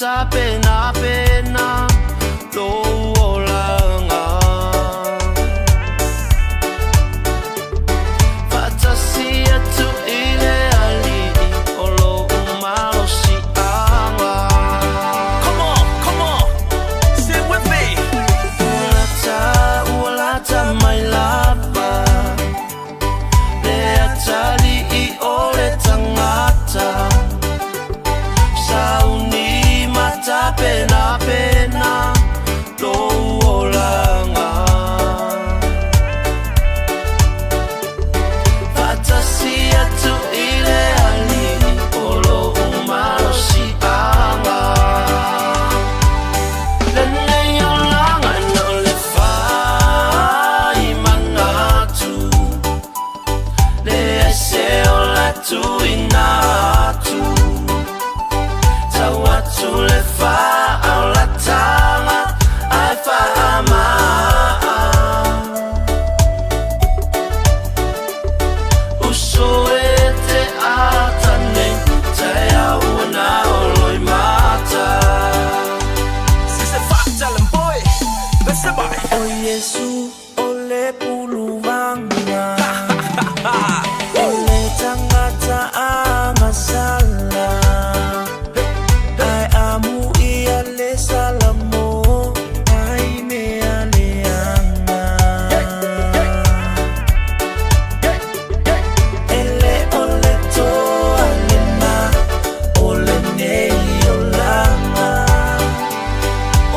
matapenapena lou olaga. Faatasi atu i le Alii o lou malosiaga. Come on, come on, sing with me. Ua lata, ua lata mai lava le atalii o le tagata. Sauni ma tapenapena lou olaga. Faatasi atu i le Alii o lou malosiaga. Lenei olaga na o le faimanatu, leai se ola tuuina atu. Tau atu le faaolataga ae faamaa. Uso e te ata nei, taeao ua na o loimata. Six and five, tell 'em boy. Listen, boy. O Iesu o le puluvaga O le tagata agasala Ae amuia le salamo Mai mea leaga E le o le toa lena O lenei olaga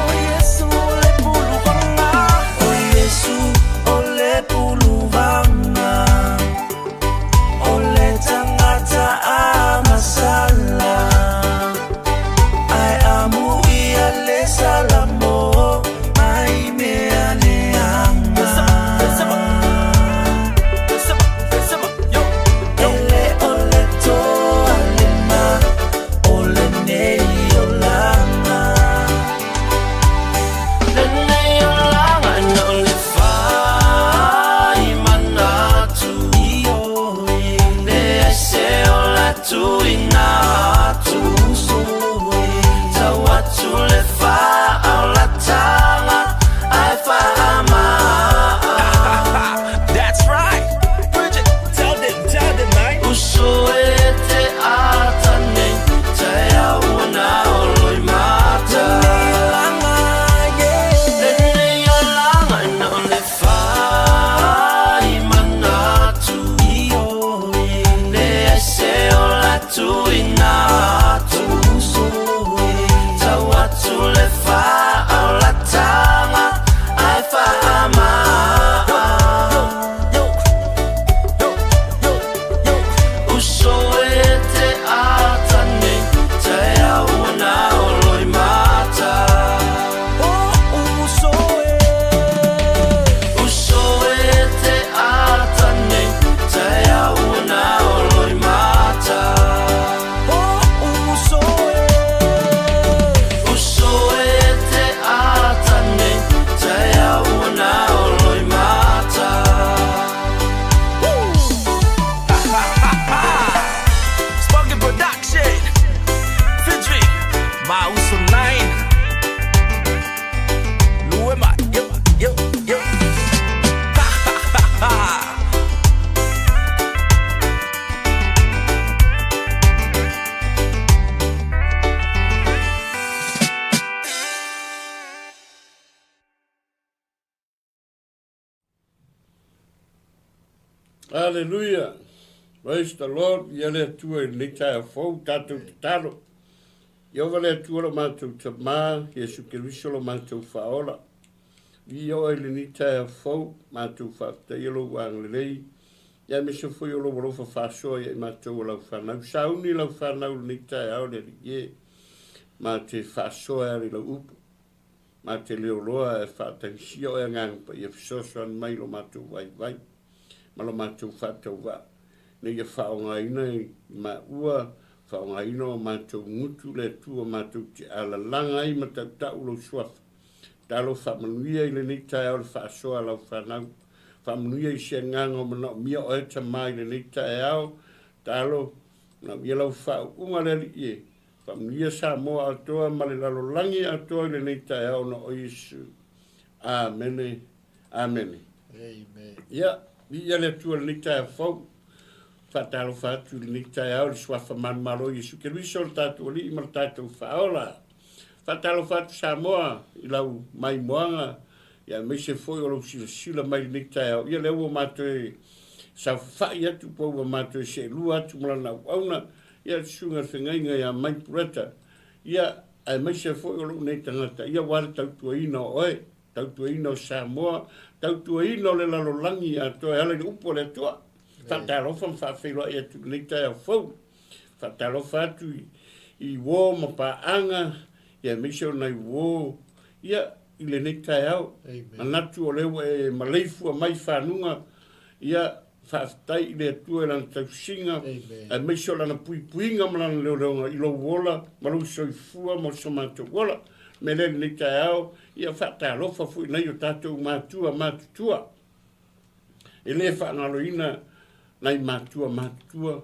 O Iesu o le puluvaga. O Iesu o le puluvaga O le tagata agasala Ae amuia le salamo Mai mea leaga Listen, listen, yo, E yo. le o le toa lena O lenei olaga Lenei olaga na o le faimanatu, leai se ola tuuina atu. Tau atu le faaolataga ae faamaa. That's right. Bridget, tell them, man. Uso e te ata nei, taeao ua na o loimata. Lenei olaga na o le faimanatu, leai se ola tuuina atu. Tau atu le faaolataga ae faamaa. Yo, yo, yo, yo. Uso e te ata nei, taeao ua na o loimata. Oh, uso e. Uso e te ata nei, taeao ua na o loimata. Oh, uso e. Uso e te ata nei, taeao ua na o loimata. Woo! Spunky Production. Featuring Mauso 9. Luema, yo, yo, yo. Ha ha ha ha. Hallelujah. Praise the Lord. Ia le Atua i lenei taeao fou, tatou tatalo. Ieova le Atua lo matou Tamā, Iesu Keriso lo matou Faaola. Viia oe i lenei taeao fou, matou faafetaia lou agalelei, ia aemaise foi o lou alofa faasoa ia i matou o lau fanau. Sauni lau fanau i lenei taeao le Alii e, ma te faasoa e ala i lau upu. Ma te leoloa e faatagisia oe Agaga Paia fesoasoani mai i lo matou vaivai ma lo matou faatauvaa, ina ia faaaogaina i maua faaaogaina o matou gutu le Atua matou te alalaga ai ma tautau lou suafa. Talo faamanuia i lenei taeao le faasoa a lau fanau. Faamanuia i se agaga o manaomia oe Tama i lenei taeao. Talo manaomia lau faauuga le Alii e. Faamanuia Samoa atoa ma le lalolagi atoa i lenei taeao ona o Iesu. Amene. Amene. Amen. Ia, viia le Atua i lenei taeao fou. Faatalofa atu i lenei taeao i le Suafa manumalo o Iesu Keriso le tatou Alii ma le tatou Faaola. Faatalofa atu Samoa i lau maimoaga, ia aemaise foi o lou silasila mai i lenei taeao. Ia lea ua matou saofafai atu po ua matou seelua atu ma lana auauna, ia le Susuga i le Feagaiga ia Mike Bretta, ia aemaise foi o lou nei tagata, ia aua le tautuaina o oe, tautuaina o Samoa, tautuaina o le lalolagi atoa e ala i le upu a le Atua. Faatalofa ma faafeiloai atu i lenei taeao fou. Faatalofa atu i, i uo ma paaga, ia aemaise o nai uo, ia, i lenei taeao. Manatu o lea ua e maleifua mai i fanuga, ia, faafetai i le Atua i Lana tausiga, aemaise o Lana puipuiga ma Lana leoleoga i lou ola ma lou soifua ma so matou ola. O le mea lea i lenei taeao, ia faatalofa foi i nai o tatou matua matutua. E le faagaloina nai matua matutua,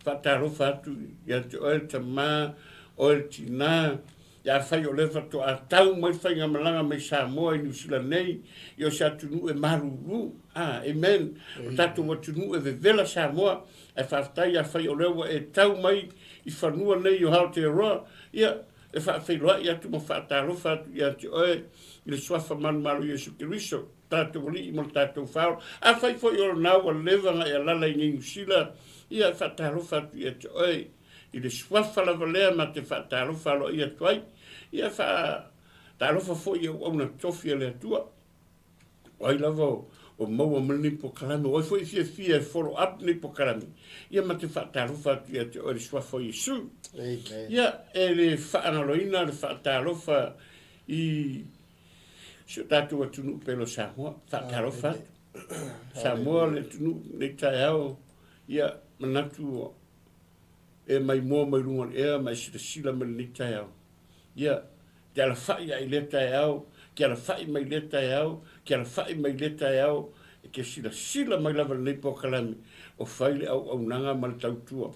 faatalofa atu ia te oe le tama, oe le tina, ia afai o lea faatoa tau mai le faigamalaga mai Samoa i Niu Sila nei, i o se atunuu e malulu. Ah, amen. O tatou atunuu e vevela Samoa, ae faafetai afai o lea ua e tau mai i fanua nei o Aotearoa, ia, e faafeiloai atu ma faatalofa atu ia te oe i le Suafa manumalo o Iesu Keriso. tatou alii ma le tatou faaola. Afai foi o lena ua leva ona e alala i nei Niu Sila, ia e faatalofa atu ia te oe i le suafa lava lea ma te faatalofa aloaia atu ai. Ia faatalofa foi i auauna tofi a le Atua. O ai lava o maua mai lenei polokalame, o ai foi e fiafia e follow up lenei polokalame, ia ma te faatalofa atu ia te oe i le suafa o Iesu. Amen. Ia, e le faagaloina le faatalofa i Si o tatou atunuu pele o Samoa, faatalofa atu. Samoa le atunuu nei taeao, ia manatu e maimoa mai luga o le ea ma e silasila mai lenei taeao. Ia, te alafai ae i lea taeao, ke alafai mai lea taeao, ke alafai mai lea taeao, e ke silasila mai lava lenei polokalame o fai le auaunaga ma le tautua.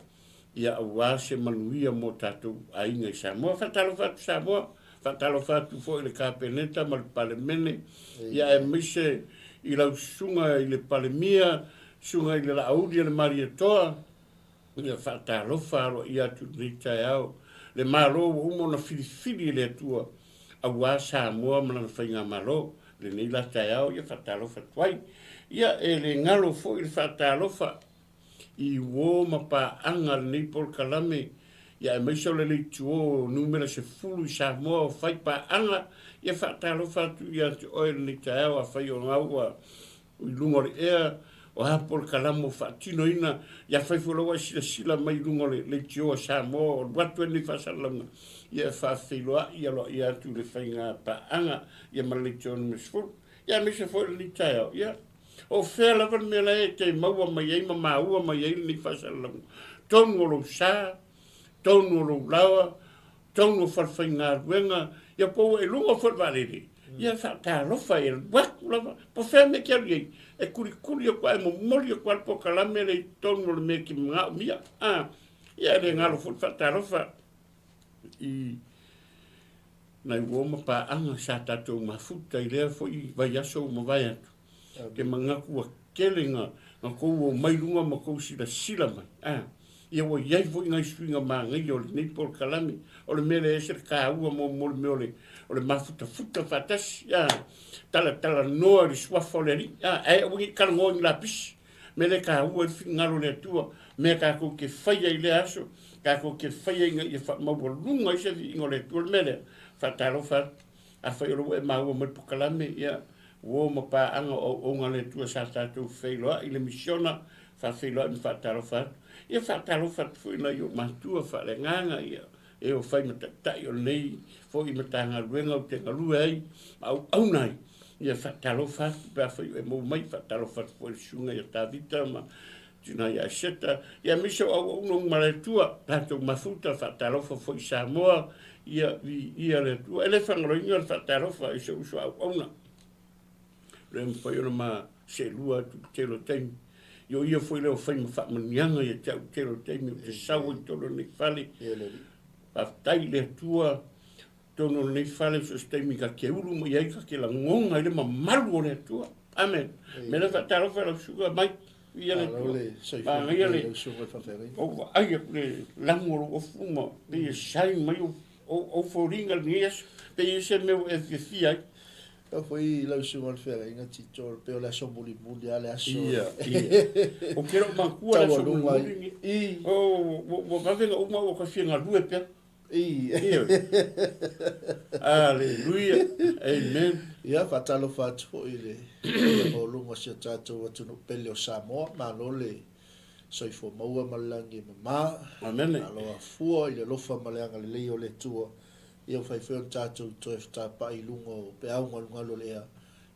Ia aua se manuia mo tatou aiga i Samoa. Faatalofa atu Samoa, faatalofa atu foi i le Kapeneta ma le Palemene, ia aemaise i lau susuga i le Palemia, susuga i le Laauli a le Malietoa, ia faatalofa aloaia atu i lenei taeao. Le Malo ua uma ona filifili e le Atua aua Samoa ma lana faigamalo i lenei la taeao, ia faatalofa atu ai. Ia e le galo foi le faatalofa i uo ma paaga lenei polokalame, ia aemaise o le leitio numera 10 i Samoa o fai paaga, ia faatalofa atu ia te oe lenei taeao afai o gau ua i luga o le ea, o a polokalame o faatinoina, ia afai foi ua e silasila mai i luga o le leitio a Samoa o alu atu ai lenei faasalalauga, ia e faafeiloai aloaia atu i le faiga paaga ia ma le leitio numera 10. Ia aemaise foi o lenei taeao, ia O fea lava le mea la e te maua mai ai ma maua mai ai lenei faasalalauga? Tonu o lou sa, tonu o lou laoa, tonu o falefaigaluega, ia po ua e luga foi le vaalele, ia faatalofa e alu atu lava, po o fea mea e te alu i ai, e kulikuli atu lava, e momoli atu lava le polokalame lea i totonu o le mea e te manaomia. A, ia e le galo foi le faatalofa i nai uo ma paaga sa tatou mafuta i lea foi vaiaso ua mavae atu. Ke manatu ua tele na, na tou omai luga ma tou silasila mai. A, ia ua i ai foi nai suiga manaia o lenei polokalame. O le mea lea e ese le taua mo, mo le mea o le, o le mafutafuta faatasi. A, talatalanoa i le suafa o le Alii. A, ae aua ne i talanoa i ni lapisi. Mea lea e taua ai le finagalo o le Atua, mea tatou te faia i lea aso, tatou te faia ina ia faamaualuga ai se viiga o le Atua. O le mea lea, faatalofa atu. Afai o lea ua e maua mai le polokalame, ia, uo ma paaga o auauna a le Atua sa tatou feiloai i le misiona, faafeiloai ma faatalofa atu. Ia faatalofa atu foi i nai ou matua faaleagaga, ia, e o fai ma taitai o lenei foi Matagaluega ou te galue ai ma auauna ai. Ia faatalofa atu pe afai o e maua mai, faatalofa atu foi i le susuga ia Tavita ma tina ia Eseta, ia aemaise o auauna uma a le Atua, tatou mafuta, faatalofa foi i Samoa, ia viia le Atua. E le faagaloina le faatalofa i si ou uso auauna. Le mafai ona ma seelua atu i le tele o taimi. Ia o ia foi lea o fai ma faamanuiaga ia te au i le tele o taimi ou te sau ai i totonu o lenei fale. Faafetai i le Atua totonu o lenei fale so o se taimi ta te ulu mai ai ta te lagona ai le mamalu o le Atua. Amen. Me le faatalofa i lau susuga mai. Ia le Malo le soifua Manaia le lau susuga i le faafeagaiga. ou vaai atu le lagu o lou ofu ma pei e shine mai ou ou foliga i lenei aso. Pei e se mea ua e fiafia ai. Kau foi lau susuga i le feagaiga Tito, pei o le aso mulimuli lava le aso. Ia, ia. Ou te le o manatua le aso mulimuli lenei. I. Oh, ua vave ona uma ua ta fia galue pea. I. Ioe. Aleluia. Amen. Ia, faatalofa atu foi i le paia maualuga o si o tatou atunuu pele o Samoa. Malo le soifua maua ma le lagi e mama. Amene. Malo afua i le alofa ma le agalelei o le Atua. Ia ua fai foi ona tatou toe fetapa'i i luga o peau galugalu o le ea,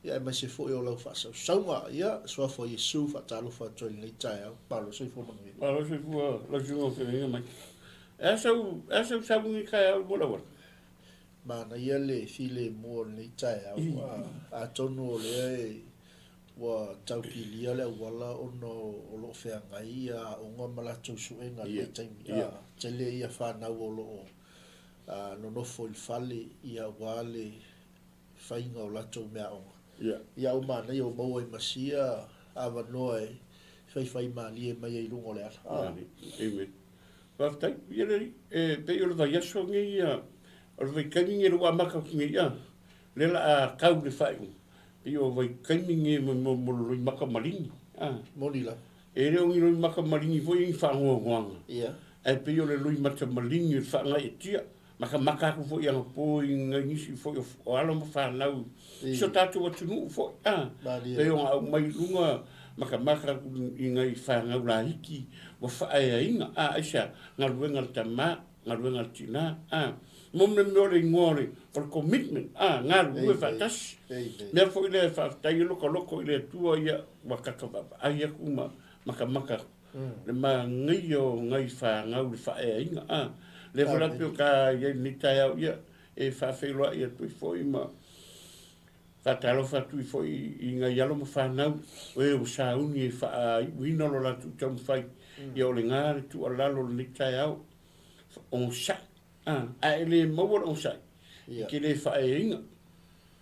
ia aemaise foi o lau faasausauga. Ia, Suafa o Iesu, faatalofa atu ai i lenei taeao. Malo soifua manuia. Malo soifua lau Susuga o Feagaiga mai. E a sau, e a sau sau lenei taeao i Ualauala? Manaia le filemu o lenei taeao. Atonu o lea e ua tau kilia le auala ona o lo o feagai ia aoga ma latou suega i lenei taimi. Tele ia fanau o lo o nonofo i le fale ia aua le faiga o latou meaaoga. Ia a ua manaia ua maua ai ma sia avanoa e faifai malie mai ai i luga o le ala. Amen. Faafetai. Ia le alii, e pei o le vaiaso nei ia, o le vaitaimi nei ua amata atu nei ia, lea o le a tau le faaiuga, pei o vaitaimi nei mo le loimata maligi. Moni lava. E le o ni loimata maligi foi ni faanoanoaga, Ia. ae pei o le loimata maligi o le faagaeetia, matamata atu foi anapo i nai nisi foi o alo ma fanau i so tatou atunuu foi, a, Malie. pei ona aumai i luga, matamata atu i nai fanau laiti ua faaeaina, a, aisea? Galuega a le tama, galuega a le tina, a, mo le mea o le igoa o le, o le commitment, a, galulue faatasi. Mea foi lea e faafetai ai lokaloko i le Atua, ia, ua kaka vaavaai atu ma matamata atu le manaia o nai fanau i le faaeaina, a. Lea foi la pei o ka i ai lenei taeao, ia, e faafeiloai atu ai foi ma faatalofa atu ai foi i nai alo ma fanau, o e ua sauni e faaiuina lo latou taumafai, ia o lena le tuualalo o lenei taeao, onosai, a, ae le maua le onosai, e te le faaeaina.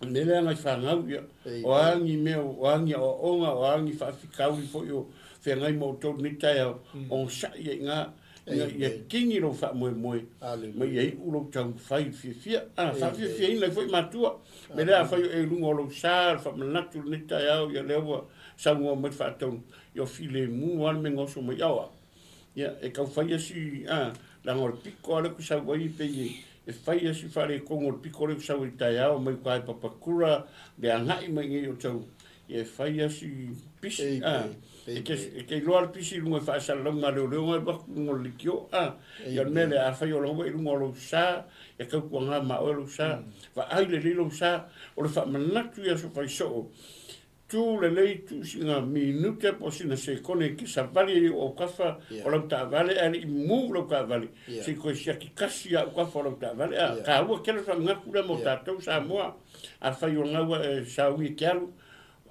O le mea lea nai fanau, ia, o a ni mea, o a ni aoaoga, o a ni faafitauli foi o feagai ma outou i lenei taeao, onosai ai i ina, ina ia kini lou faamoemoe, ma ia iu lou taumafai i le fiafia. A, faafiafiaina ai foi matua. O le mea lea, afai o e i luga o lou sa, o le faamanatu i lenei taeao, ia lea ua saunoa mai le faatonu, ia o filemu lava le mea na oso mai ai. Ia, e tau fai si, a, leaga o le piko lava lea ou te sau ai, pei e fai si faaletonu o le piko lea ou te sau ai i le taeao mai uta i Papakura, le agai mai i inei o tau, ia e fai lava si pisi, a, e te, e te iloa le pisi i luga e faasalalauga a leoleo na alu atu i luga o le leitio, a, ia o le mea lea, afai o la ua i luga o lou sa, ia tautuana ma oe lou sa, vaai lelei lou sa, o le faamanatu i aso faisoo, Tu lelei, tu sina minute po o sina sekone e te savali ai ou autafa o lau taavale ae le i move lau taavale se i toe siaki kasi lava autafa o lau taavale. A taua tele le faamanatu lea mo tatou Samoa. Afai o lena ua e sauni e te alu,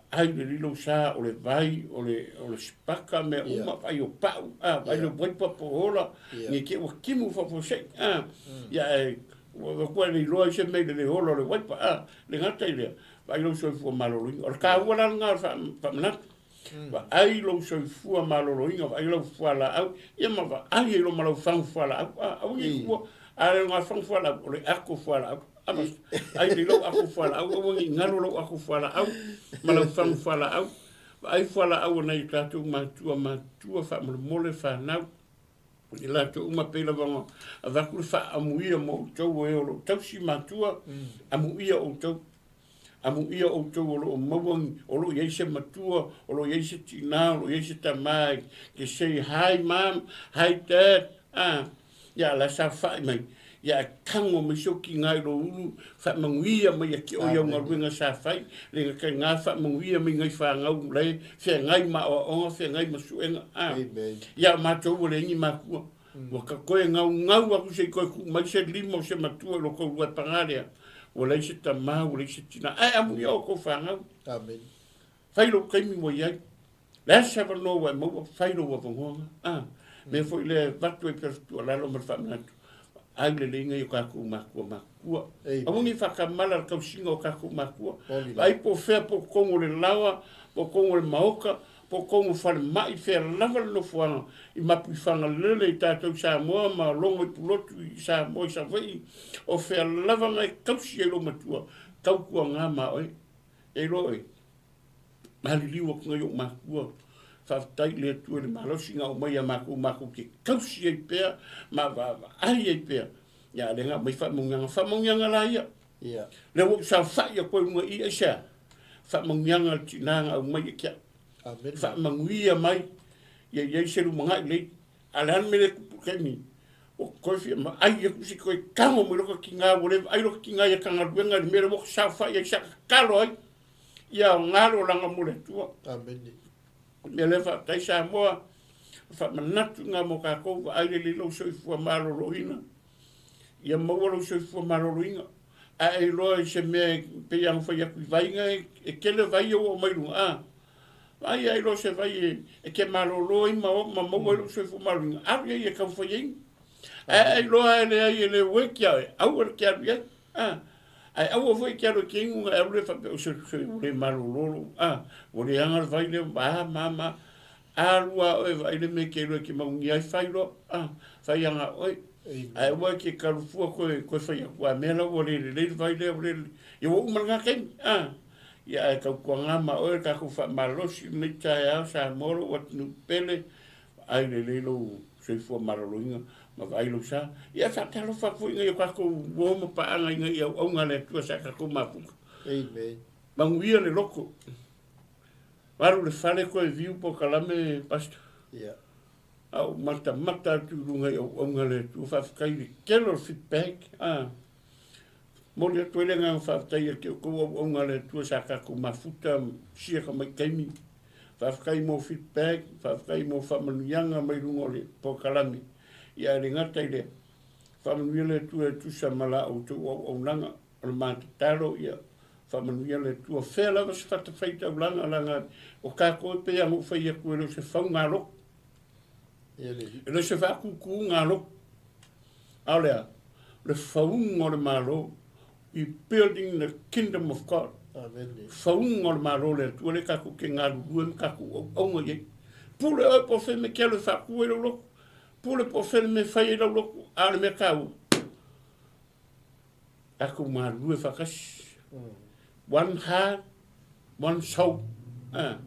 vaai lelei lou sa, o le vai, o le o le sipaka, mea uma, vaai o pau, a vaai le wiper po o ola, ne i te i ua timu faafuasei, a ia ae ua ua le iloa ai se mea i le le ola o le wiper, a le gata i lea, Vaai lou soifua maloloina. O le taua la lena o le faamanatu. Vaai lou soifua maloloina, vaai lau fualaau, ia ma vaai ai loa ma lau fagu fualaau. A, aua ne i tuua. A le o ngā fagu fualaau, o le ako fualaau. Ai lelei lau ako fualaau, aua ne i galo lau ako fualaau ma lau fagu fualaau. Vaai fualaau a nai o tatou matua, matua faamolemole fanau. I latou uma pei lava ona avatu le faaamuia mo outou o e o lo o tausi matua, amuia outou. Amuia outou o lo o maua, o lo o i ai se matua, o lo o i ai se tinā, o lo o i ai se tamā e te say hi mom, hi dad, ah, ia la saofai mai, ia e tago mai se okiga i lou ulu, faamanuia mai ia te oe i au galuega sa fai, le gata i na faamanuia mai nai fanau la e feagai ma aoaoga, feagai ma suega, ah. Ia o matou ua leai ni matua, ua ka toe gaugau atu se i toe tuu mai se lima o se matua i lo tou lua paga lea, ua leai se tama, ua leai se tina, ae amuia outou fanau. Amen. Fai lou taimi ua i ai. Le a se avanoa ua e maua, fai lou avanoa. Ah, mea foi lea e avatu ai pea le tuualalo ma le faamanatu. Ai leleiga i o kakou makua matutua. Aua ne i faatamala le tausiga o tatou matua. Vaai po o fea po o totonu o le laoa, po o totonu o le maota, po o totonu o falemai, fea lava le nofoaga i Mapuifagalele i tatou i Samoa ma Logo i Pulotu i Samoa i Savaii, o fea lava na e tausi ai lou matua, tautuaga ma oe. E iloa oe, maliliu atu nai ou matua, faafetai i le Atua i le malosi na aumai ia matou, matou te tausi ai pea ma vaavaai ai pea. Ia, a lea na aumai faamanuiaga, faamanuiaga la ia. Ia. Lea ua ou saofai atu ai i luga i i, aisea? Faamanuiaga a le tina na aumai ia te au. Amene. Faamanuia mai, ia i ai se lumanai lelei. A o le a le mea lea e tupu i le taimi? Ua toe fia maai atu se toe tago mai lota tina, ua le vaai lota tina ia ta galuega i le mea lea ua ou saofai ai sa tatalo ai. Ia aoga le olaga mo le Atua. Amene. O le mea lea faafetai Samoa, faamanatu i ngā mo kākou vaai lelei lou soifua maloloina. Ia maua lou soifua maloloina. A e iloa i se mea e pei ona fai atu i vaiga e tele vai ia ua aumai luga, a vaai a iloa se vai e, e te malolo ai ma, ma maua ai lou soifua maloloina, alu i ai e taumafai ai. Ae a iloa e leai e le ueki a oe, aua le te alu i ai. A, ae aua foi e te alu e te inu, ae alu lea faapea, o se, se, ua le malolo lou, a, ua leaga le vai lea, a, ma, ma, alu a oe vaai le mea e te iloa e te manuia ai, fai loa, a, fai aga oe. Ae aua e te kalufua koe, koe fai atu, a mea la ua le lelei le vai lea, ua le lelei. Ia ua uma lena taimi, a. Ia ae tautuaga ma oe le tatou faamalosi i lenei taeao, Samoa lou atunuu pele, vaai lelei lou soifua maloloina ma vaai lou sa. Ia e faatalofa atu foi i nai o tatou uo ma paaga ina ia auauna a le Atua sa tatou mafuta. Amen. Manuia le loto. Alu le fale toe viu polokalame, Pastor. Yeah. A ou matamata atu i luga i auauna a le Atua, faafetai i le tele o le feedback. Ah. Momoli atu ai le agaga faafetai ia te outou auauna a le Atua sa tatou mafuta sia tamaitaimi. Faafetai mo feedback, faafetai mo faamanuiaga mai luga o le polokalame. Ia ae le gata i lea, faamanuia le Atua e tusa ma la outou auaunaga. O le ma tatalo ia faamanuia le Atua. Fea lava se fatafaitaulaga leaga o tatou e pei lava ona ou fai atu e le o se faugalotu. E le o se faatutugalotu. A o le a? O le fauga o le Malo, we building the kingdom of God. Amen. Fauga o le Malo o le Atua lea tatou te galulue ma tatou auauna i ai. Pule oe po o fea mea e te alu e faatu ai lau lotu. Pule po o fea le mea e fai ai lau lotu. A o le mea taua, tatou galulue faatasi. One heart, one soul. Ah.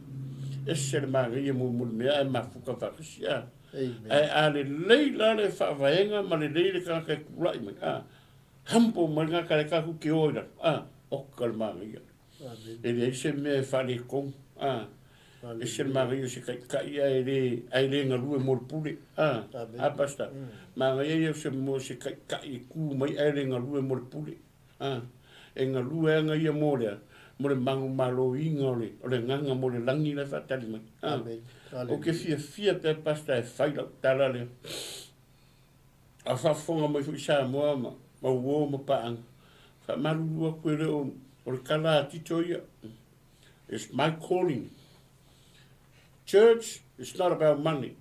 Ese le manaia mo mo le mea ae mafuta faatasi. Ah. Ae a lelei la le faavaega ma lelei le tagata e tulai mai. Ah. Humble mai le tagata lea tatou te o ai lalo. Ah. Oka le manaia. E leai se mea e faaletonu. Ah. Ese le manaia o se taitai ae le ae le galue mo le pule. Ah. Ah, Pastor. Manaia ia o se mo se taitai e tu mai ae le galue mo le pule. A, e galue aga ia mo lea, mo le manumaloina o le, o le agaga mo le lagi la e faatali mai. A, Amen. ou te fiafia pea Pastor e fai lau tala lea. A faafofoga mai foi Samoa ma, ma uo ma paaga, faamalulu atu e le o, o le tala a Tito ia. It's my calling. Church is not about money,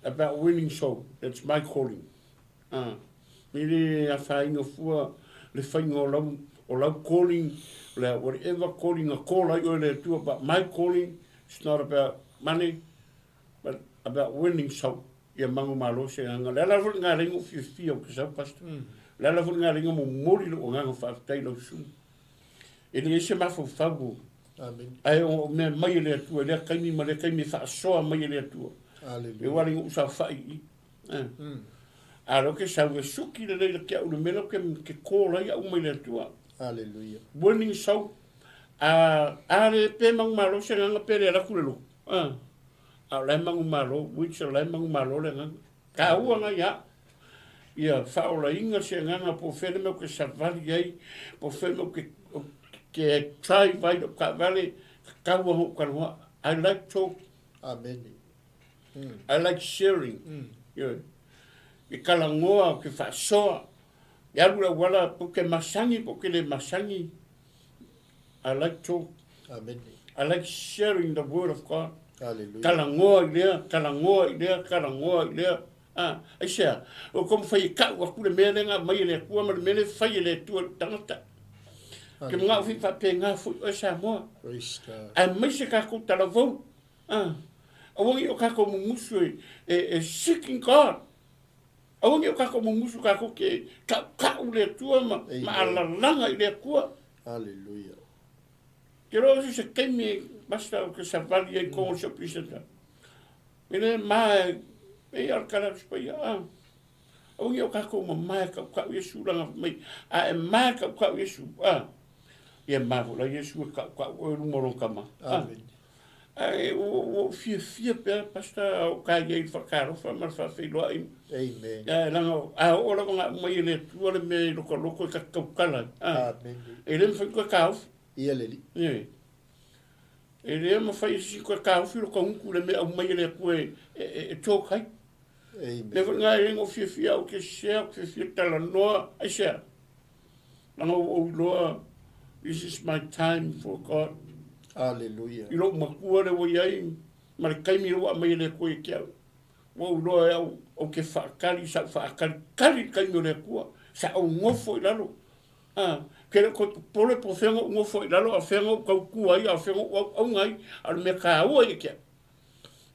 about winning soul. That's my calling. A, me le afaina fua le faiga o lau, o lau calling, o le whatever calling a call ai oe le Atua, but my calling is not about money, but about winning soul. Ia manumalo se agaga. Le ala foi lena lenga o fiafia o ke sau, Pastor. Le ala foi lena lenga momoli lou agaga faafetai i lau susuga. E leai se mafaufau o, Amen. ae o mea mai e le Atua i lea taimi ma lea taimi e faasoa mai e le Atua. Hallelujah. E wale ngou saofai i i. A lea ke sau e suki lelei la ke au le mea lea ke, ke call ai au mai le Atua. Hallelujah. Winning soul. A, a le pe manumalo se agaga pe le ala atu le lotu. A, a o la e manumalo, which o la e manumalo le agaga. Taua ngai a. Ia faaolaina se agaga po o fea le mea ou te savali ai, po o fea le mea ou te, ke drive ai lau taavale, tatau lava ona ou talanoa. I like talk. Amene. I like sharing. Ioe. Ke talanoa, ke faasoa, ke alu i le auala, po ke masani po ke le masani. I like talk. Amene. I like sharing the word of God. Hallelujah. Talanoa i lea, talanoa i lea, talanoa i lea. A, aisea? O ko mawhai e kau aku le mea le ngā mai e le Atua ma le mea le fai e le Atua i le tangata. Ke mga o fi whape ngā fui oe Samoa. Praise God. Ae mai se kākou talavou. A, awangi o kākou mumusu e, e, e seeking God. Awangi o kākou mumusu kākou ke kau kau le Atua ma, ma alalanga i le Atua. Hallelujah. Ke roa se se kaimi e basta o ke savali ai kongo shopping center. E le ma e e al kala spa ia a. Au o kākou ma mae kau kau Iesu langa mai. A e mae kau kau Iesu a. Ia ma fo la Iesu e kau kau o luma lo kama. Amen. A e o o fia fia pe pasta o ka ia i whakarofa ma whawhiloa i. Amen. Ia e langa a o la nga mai le tua le me loko loko e ka kaukala. Amen. E le mwhai koe ka ofi. Ia leli. Ie. E le mawhai e sisi koe ka ofi loko nguku le me au mai le kue e, e, e tōk hai. Amen. Le whai ngā e rengo fia fia au ke sea, ke fia tala noa, ai sea. Langa o au loa, this is my time for God. Hallelujah. I lo makua le wai ai, ma le kaimi lo mai le koe ke au. Ua ou iloa e au, ou ke whaakali, sa whaakali kali le kaimi o le Atua, sa ou ngofo i lalo. A, ke le koe popole po whenga u ngofo i lalo, a whenga u kaukua ai, a whenga u au aunga ai, a le mea kāua i ke au.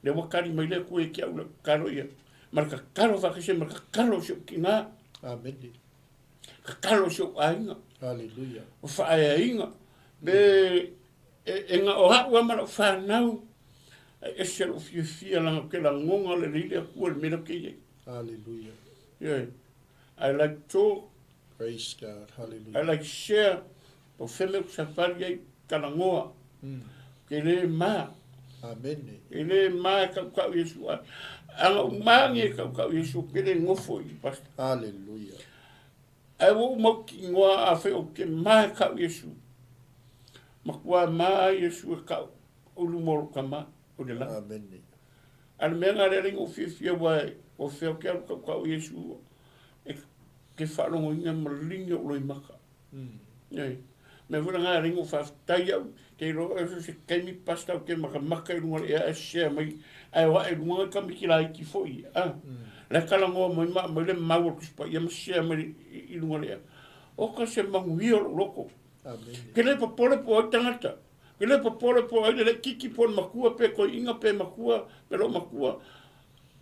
Le ua kali mai le koe ke au le kalo ia. Ma le kakalo whakese, ma le kakalo se u ki ngā. Amen. Kakalo se u ainga. Hallelujah. O whaeainga. Me e, e ngā o hau ama lau whanau, e ese lau fiafia langa ke langonga le leile akua le mea ke iei. Hallelujah. Yeah. I like talk. Praise God. Hallelujah. I like share. Po wheme ku safari ai kalangoa. Ke le ma. Amen. E le ma e kau kau Yesu. Anga umangi e kau kau Yesu ke le ngofo i pastor. Hallelujah. Ai wo mau ki ngoa a whe o ke ma e kau Yesu. Makua ma Yesu e kau ulu moro kama o le la. Amen. A le mea ngā le ringo fiafia wa e o wheo ke alu kau kau Yesu e ke whaalongo inga ma lingi o loi maka. Nei. Me whana ngā ringo whawhitai au, te ro e se kaimi pasta o ke maka maka i runga le ea e sea mai, ai wa e runga ka miki la iki foi. A. Le kala ngoa mai ma mai le mau o kuspa ia ma sea mai i runga le ea. O ka se mangu o loko. Amen. Ke le popole po ai tangata. Ke le popole po ai le kiki po makua pe ko inga pe makua pe lo makua.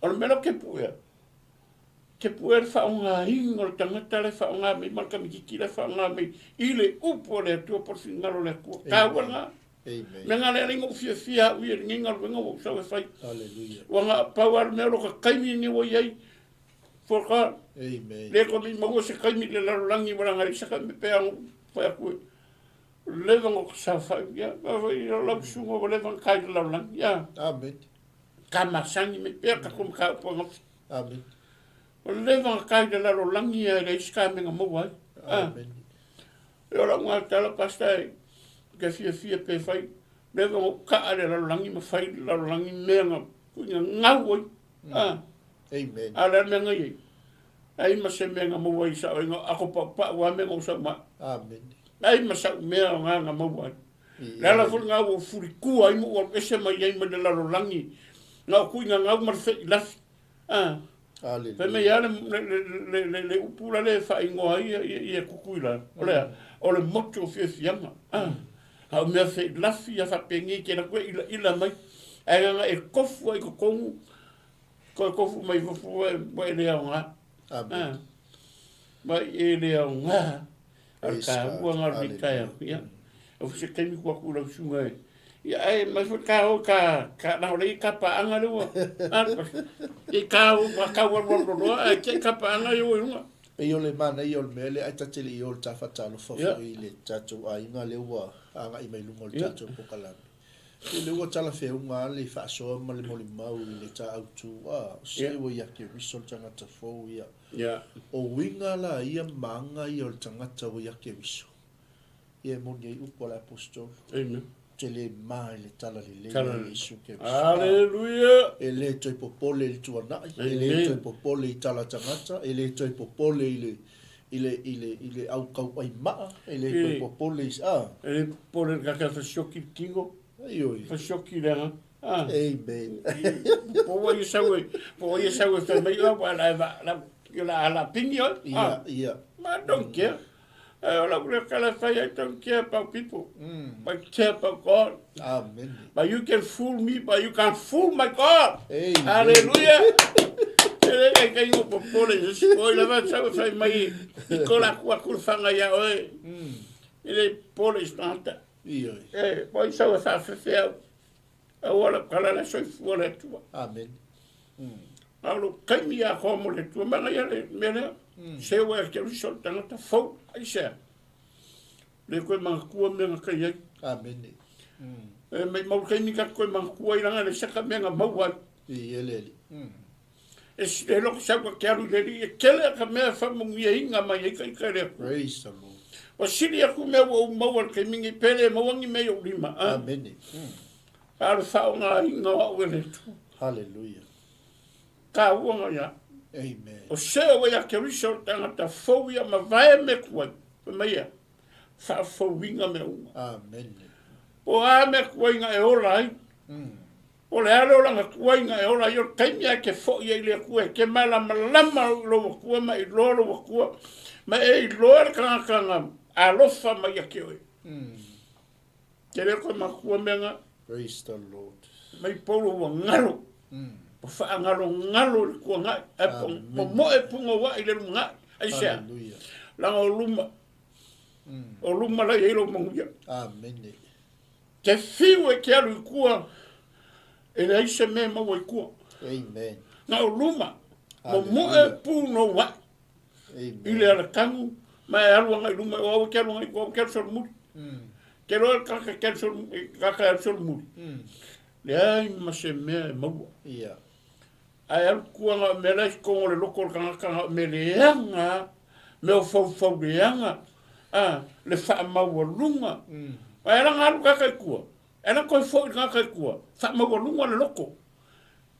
O le mea ke puea. Ke puea le whaonga inga o le tangata le whaonga mai ma le kamikiki le whaonga mai i le upu o le Atua po le fingalo le Atua. Ka ua ngā. Amen. Me ngā le ringo fia fia au i le nginga luenga o sau e whai. Hallelujah. Ua ngā pau alu mea lo ka kaimi ni o iai. For God. Amen. Le ko mi maua se kaimi le lalolangi wala ngā isaka me pe angu whai aku e. Leva ngo sa whai ia. Whai ia lau sunga wa leva kai le lalolangi ia. Amen. Ka masangi me pea ka kuma ka upo ngawhi. Amen. O leva ngā kai le lalolangi ia le iska me ngā maua ai. Amen. E ora ngā tala pasta e ke fia fia pe whai. Leva ngo ka le lalolangi ma whai le lalolangi mea ngā kuinga ngau ai. Amen. A le mea ngai ai. Ai ma se mea ngā maua i sa o ngā ako pa pa wa me ngā sa ma. Amen. Ai ma sa mea o ngā ngā maua ai. Le ala fuli ngā o furi kua ai mo o ese mai ai mai le lalolangi. Ngā o kuinga ngau ma le whei lafi. Hallelujah. Pe me ia le, le, le, le, le upu la le whaingoa ia, ia, ia kukui la. O le, o le motu o fiafianga. Ha o mea whei lafi a whapengi ke la koe ila ila mai. Ai nganga e kofu ai ko kongu. Ko e kofu mai fofu e, e le au ngā. Amen. Mai e le au ngā. Al Praise ka God. ua ngā rui tai Hallelujah. aku, ia. O se kaimi kua ku lau sunga e. Ia ai mai fo ka o ka ka na ole ka pa anga le ua. I ka o ka ka ua ua ua ai ke ka pa anga i o i runga. E i o le mana i o le mea le ai tatele i o le tawhatalo Ia. fafo i le tātou ainga le ua anga i mai lunga o le Ia. tātou pokalame. I le ua tala wheunga le whaasoa ma le moli mau i le tā autu a se Ia. ua ia ke riso le tangata fou ia. Ia. O winga la ia maanga ia o le tangata ua ia ke riso. Ia e moni ai upu a le apostolo. Amen. Te le mā i le tala le le Tala i le. Iesu ke riso. Hallelujah. E le toi popole i le tuanai, e le Amen. toi popole i tala tangata, e le toi popole i le i le i le i le au kau ai maa, e le toi E. popole i a. E le pole ka ka whasioki le kingo, Ai oi. whasioki le anga. Ah. Amen. Po ua ia sau e, po ua ia sau e fai mai oa, ua la e va, la, la, la pingi oe. Ia, ia. I don't care. O lau lea kala e fai, I don't care about people. I care about God. Amen. But you can fool me, but you can't fool my God. Amen. Hallelujah. E le kai kai ngo popole, se si poi lava sau e fai mai, i ko la kua kurwhanga ia oe. E le pole i stanta. Ioe. E, poi sau e whaafefe au. Aua lau kala le soifua le Atua. Amen. A o lou taimi a koa mo le Atua, manaia le mea lea. Se ua e keriso le tagata fou, aisea? Le koe manatua mea na kai ai. Amen. E mai mau taimi ka koe manatua ai langa le saka mea na maua ai. I ele ele. E e loko sau ka ke alu i le alii, e kele ka mea e faamanuiaina mai ai ka ika i le Atua. Praise the Lord. Ua sili aku mea ua ou maua i le taimi nei, pe le maua ni mea i ou lima, a. Amene. A o le faaaogaina o au e le Atua. Hallelujah. Taua nga ia. Amen. O se ua ia Keriso le tagata fou ia mavae me kuai, fai mai ia, faafouina mea uma. Amene. Po o a mea kuai na e ola ai. O le a le olaga tuai na e ola ai, o le taimi lava e te foi ai i le Atua, e te malamalama i lou Atua ma e iloa lou Atua, ma e iloa le tagata na alofa mai ia te oe. Te le koe matua mea na. Praise the Lord. Mai polo ua galo, ua faagalogalo i le tuanai, ae momoe punouai i le lumanai. Aisea? Hallelujah. Leaga o luma, o luma la i ai lou manuia. Amene. Te fiu e ke alu i kua, e leai se mea e maua i kua. Amen. Na o luma, momoe punouai i le alakagu, ma e alu agai i luma, o au e ke alu agai i kua, au e ke alu solomuli. Ke loa le tagata ke alu solomuli, tagata e alu solomuli, leai ma se mea e maua. Ia. Ae alu kua na o mea la i totonu o le loto o le tagata na o mea leaga, mea o faufau leaga, a, le faamaualuga. Ae ala na alu tagata i tua, e ala toe foi le tagata i tua, faamaualuga le loto.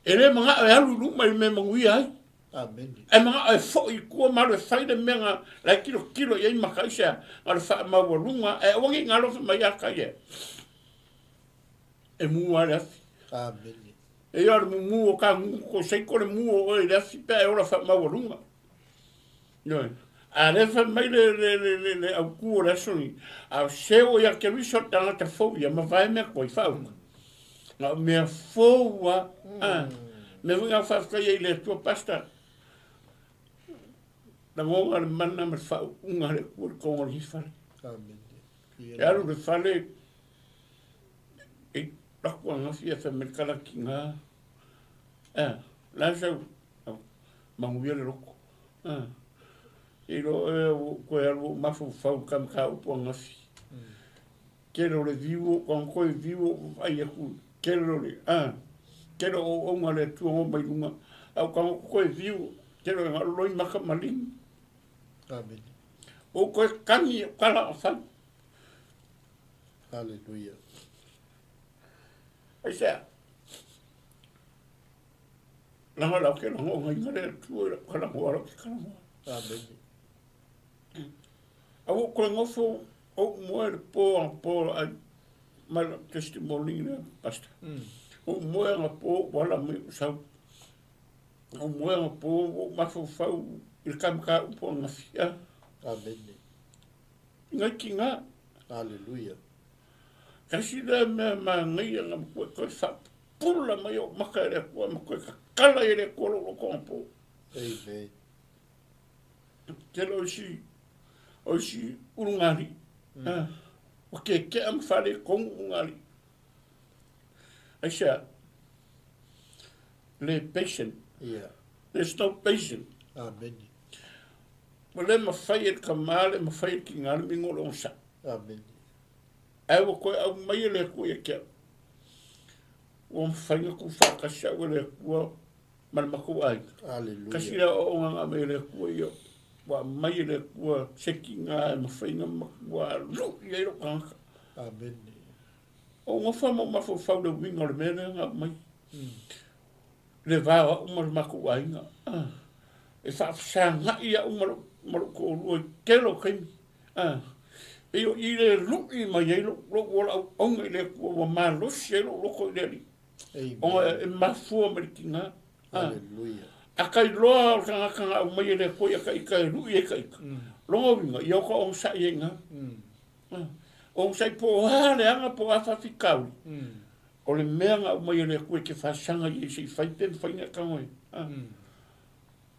E le manao e alu i luma i le mea e manuia ai. Amene. Ae manao e foi i tua ma alu e fai le mea na la e tilotilo i ai maka aisea, na o le faamaualuga, ae aua ne i galo fai mai a kai e. E mu lava le afi. Amene. E ia o le mumu o ka nuu ko seiko le mu o oe i le afi pe a e ola faamaualuga. Ioe. A lea fai mai le, le, le, le, le autū o le aso nei, a o se o ia Keriso le tagata fou ia, mavae mea koe, faauka. Na o mea fou a, a, mea foi na faafetaia i le Atua, Pastor, lagona le mana ma le faauuga a le Atua i le toga o le fale. Amene. E alu i le fale, e laku angafi e fai mai le kalaki ga, a, la sau, manuia le loto. A, e iloa oe ua ou toe alu ou mafaufau i ka mataupu angafi. Tele o le viu o ou toe viu ou vaai atu, tele o le, a, tele o auauna a le Atua na oo mai luga, a ou tago toe viu, tele o le loi maka ma lima. Amene. Ua ou toe kagi i au tala o fai. Hallelujah. Aisea? Laga lau ke lagogaina le Atua i lau kalagoa lau ke kalagoa. Amene. A ua ou toe nofo ou moe le po anapo ai mai lau testimony lea, Pastor. Ou moe anapo ua ala mai ou sau. Ou moe anapo ua ou mafaufau i le ka mataupu ananafi. A. Amene. Ngai tigā. Hallelujah. Tasi lea mea manaia na matua toe faapupula mai ou maka e le Atua ma toe tatala ai e le Atua lou loto anapo. Amen. Tele o isi o isi ulugalii. Ah, ua keke'a ma faaletonu ulugalii. Aisea? Le patient. Yeah. There's no patient. Amen. Ua le mafai e le tama, le mafai e le tina le migo o le onosai. Amen. Ae ua toe aumai e le Atua ia te au. Ua mafai ona tuufaatasi au e le Atua ma le matou aiga. Hallelujah. Tasi lea aoaoga na aumai e le Atua ia, ua aumai e le Atua se tina e mafai ona matua lui ai lou tagata. Amen. O gofa ma ou mafaufau i le uiga o le mea lea na aumai. Le va o au ma le matou aiga. E faafesagai au ma lou ma lou toalua i le tele o taimi. E pei o i le lui mai ai lou ola auauna i le Atua ua malosi ai lou loto i le Alii. Ona e mafua mai le tigā. Aleluia. A ka iloa o le tagata na aumai e le Atua ia taita e lu'i ai taita, lona uiga, ia o ta onosai ai i ina. Onosai po o a leaga po o a faafitauli, o le mea na aumai e le Atua e te faasaga i ai se i fai pe mafai ona e tago ai.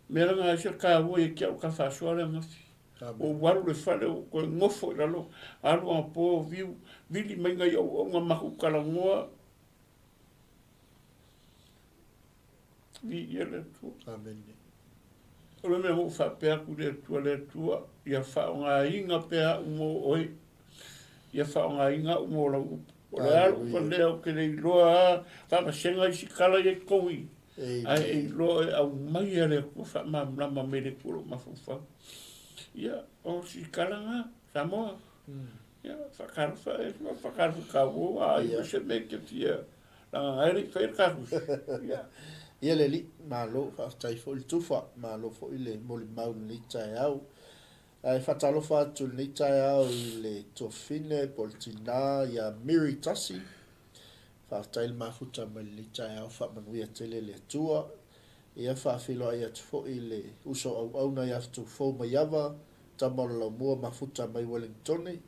Mea la na e ese le taua ia te au ta faasoa lea ananafi. Ua ou alu i le fale ua toe nofo i lalo, alu anapo viu, vili mai nai auauna matou talanoa. Viia le Atua. Amene. O le mea ua ou faapea atu i le Atua, le Atua, ia faaaogaina pea au mo oe. Ia faaaogaina au mo lau upu. O le a lou valea ou te le iloa lava faavasega isi tala ia i totonu i i, ae e iloa e aumai e le Atua faamalamalama mai le Atua lou mafaufau. Ia, o si tala lena, Samoa. Ia, faatalofa e, faatalofa kaua, a i se mea e te fia laga ai le i faia le tatou. Ia. Ia le alii, malo, faafetai foi le tufa, malo foi le molimau i lenei taeao. Ae faatalofa atu i lenei taeao i le tuafafine po o le tinā ia Miri Tasi. Faafetai le mafuta mai lenei taeao, faamanuia tele le Atua. Ia faafeiloai atu foi i le uso auauna ia Fetufou Maiava, tama o le Laumua mafuta mai Wellingtone.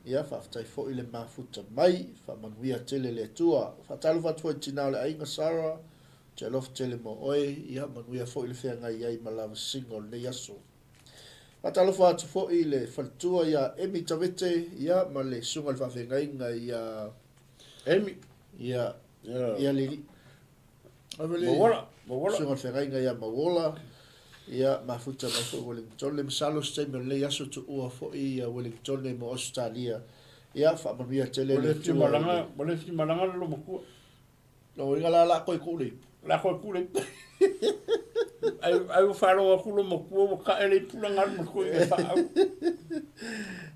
Ia faafetai foi le mafuta mai, faamanuia tele le Atua. Faatalofa atu foi i le tinā o le aiga Sarah, ou te alofa tele mo oe, ia manuia foi le feagai ai ma lavasiga o lenei aso. Faatalofa atu foi i le faletua ia Emi Tavete ia ma le susuga i le faafeagaiga ia Emi. Ia ia Lili. Ave le Mauola, Mauola. Susuga i le feagaiga ia Mauola. Ia mafuta mai foi Wellington. Masalo se taimi o lenei aso tuua foi ia Wellington mo Ausetalia. Ia faamanuia tele le Atua. Ua le fia malaga le lomatua. Lona uiga la, la koe kuu le ipu. La koe kuu le ipu. Ai, ai ua faalogo atu lo matua ua tae le ipu la galu ma koe i faau.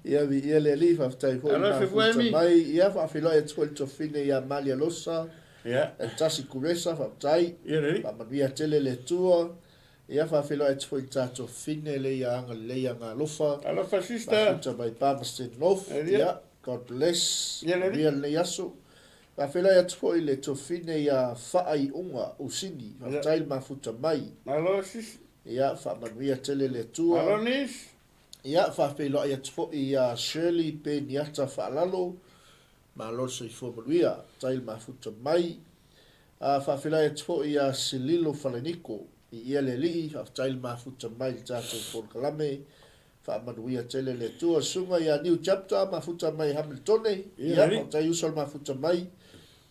Ia viia le Alii, faafetai foi Alo, le se mafuta Emi. mai. Ia faafeiloai atu foi le tuafafine ia Malia Losa, Ia. Eltasi Kuresa, faafetai. Ia le Alii. Faamanuia tele le Atua. Ia faafeiloai atu foi i le ta tuafafine le ia agalelei Agalofa. Alofa sister. Mafuta mai Palmerston North. Elia. Ia, God bless. Ia le Alii. Manuia lenei aso. Faafeiloai atu foi i le tuafafine ia Faaiuga Usini, faafetai le mafuta mai. Malo sisi. Ia, faamanuia tele le Atua. Malo nis. Ia, faafeiloai atu foi ia Shirley Peniata Faalalo, malo le soifua manuia, faafetai le mafuta mai. Faafeiloai atu foi ia Sililo Faleniko, viia le Alii, faafetai le mafuta mai i le tatou polokalame. Faamanuia tele le Atua. Susuga ia New Chapter, mafuta mai Hamiltone. Ia, faafetai uso le mafuta mai.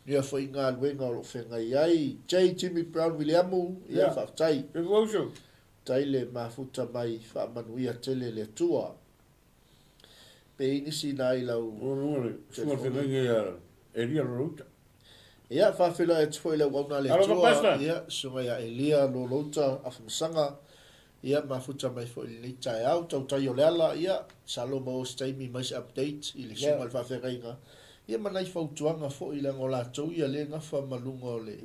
Manuia foi i galuega o lo o feagai ai. J. Jimmy Brown Wiliamu, ia, faafetai. Faafetai le mafuta mai. Faamanuia tele le Atua. Pe i ai nisi na i lau Susuga le feagaiga ia Elia Lolouta. Ia, faafeiloai atu foi i le auauna a le Atua, ia, Susuga ia Elia Lolouta Afamasaga. Ia mafuta mai foi i lenei taeao, tautai o le ala, ia, masalo maua se taimi mai se update i le susuga i le faafeagaiga, ia ma nai fautuaga foi leaga o latou ia lea e gafa ma luga o le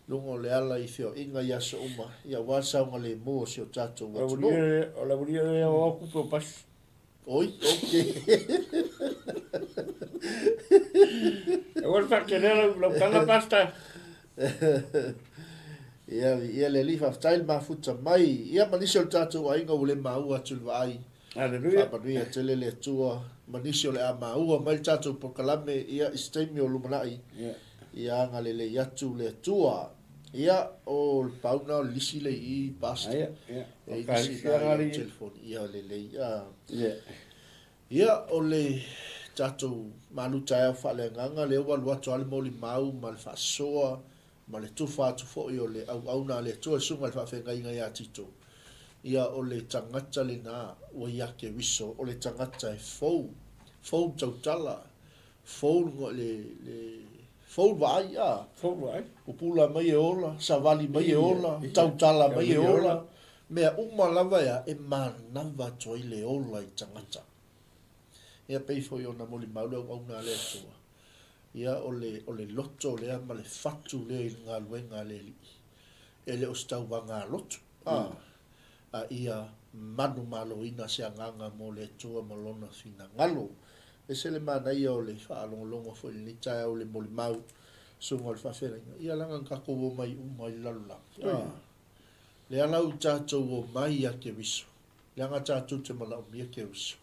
luga o le ala i feoaiga i aso uma, ia aua le saogalemu o si o tatou atunuu. O le aualia lea o au tupe o pasi. Oi, ok. Aua le faatelea lau, lau tala, Pastor. Ia, viia le Alii, faafetai le mafuta mai. Ia, ma nisi o le tatou aiga ua le maua atu i le vaai. Haleluia. Faamanuia tele le Atua. Ma nisi o le a maua mai le tatou polokalame, ia, i se taimi o lumanai. Yeah. Ia agalelei atu le Atua. Ia, o le pau lena o le lisi lea i i, Pastor. Ia, ia. E i nisi na i lau telefoni. Ia, lelei. Ia. Ia, o le tatou malu taeao faaleagaga lea ua alu atu lava le molimau ma le faasoa ma le tufa atu foi o le auauna a le Atua i le susuga i le faafeagaiga ia Tito. Ia, o le tagata lena ua ia Keriso, o le tagata e fou, fou le tautala, Fou le, le, fou le vaai, a. Fou le vaai. Pupula mai e ola, savali mai e ola, tautala mai e ola. Mea uma lava ea e manava atu ai le ola i tagata. Ia pei foi ona molimau le auauna a le Atua. Ia o le, o le loto lea ma le fatu lea i le galuega a le Alii. E le o se tauvaga lotu, a, a ia manumaloina se agaga mo le Atua ma Lona finagalo. Ese le manaia o le faalogologo foi i lenei taeao i le molimau. Susuga o le Faafeagaiga, ia leaga na tatou omai uma i le lalolagi, a. Lea la ua tatou omai ia Keriso, leaga tatou te manaomia Keriso.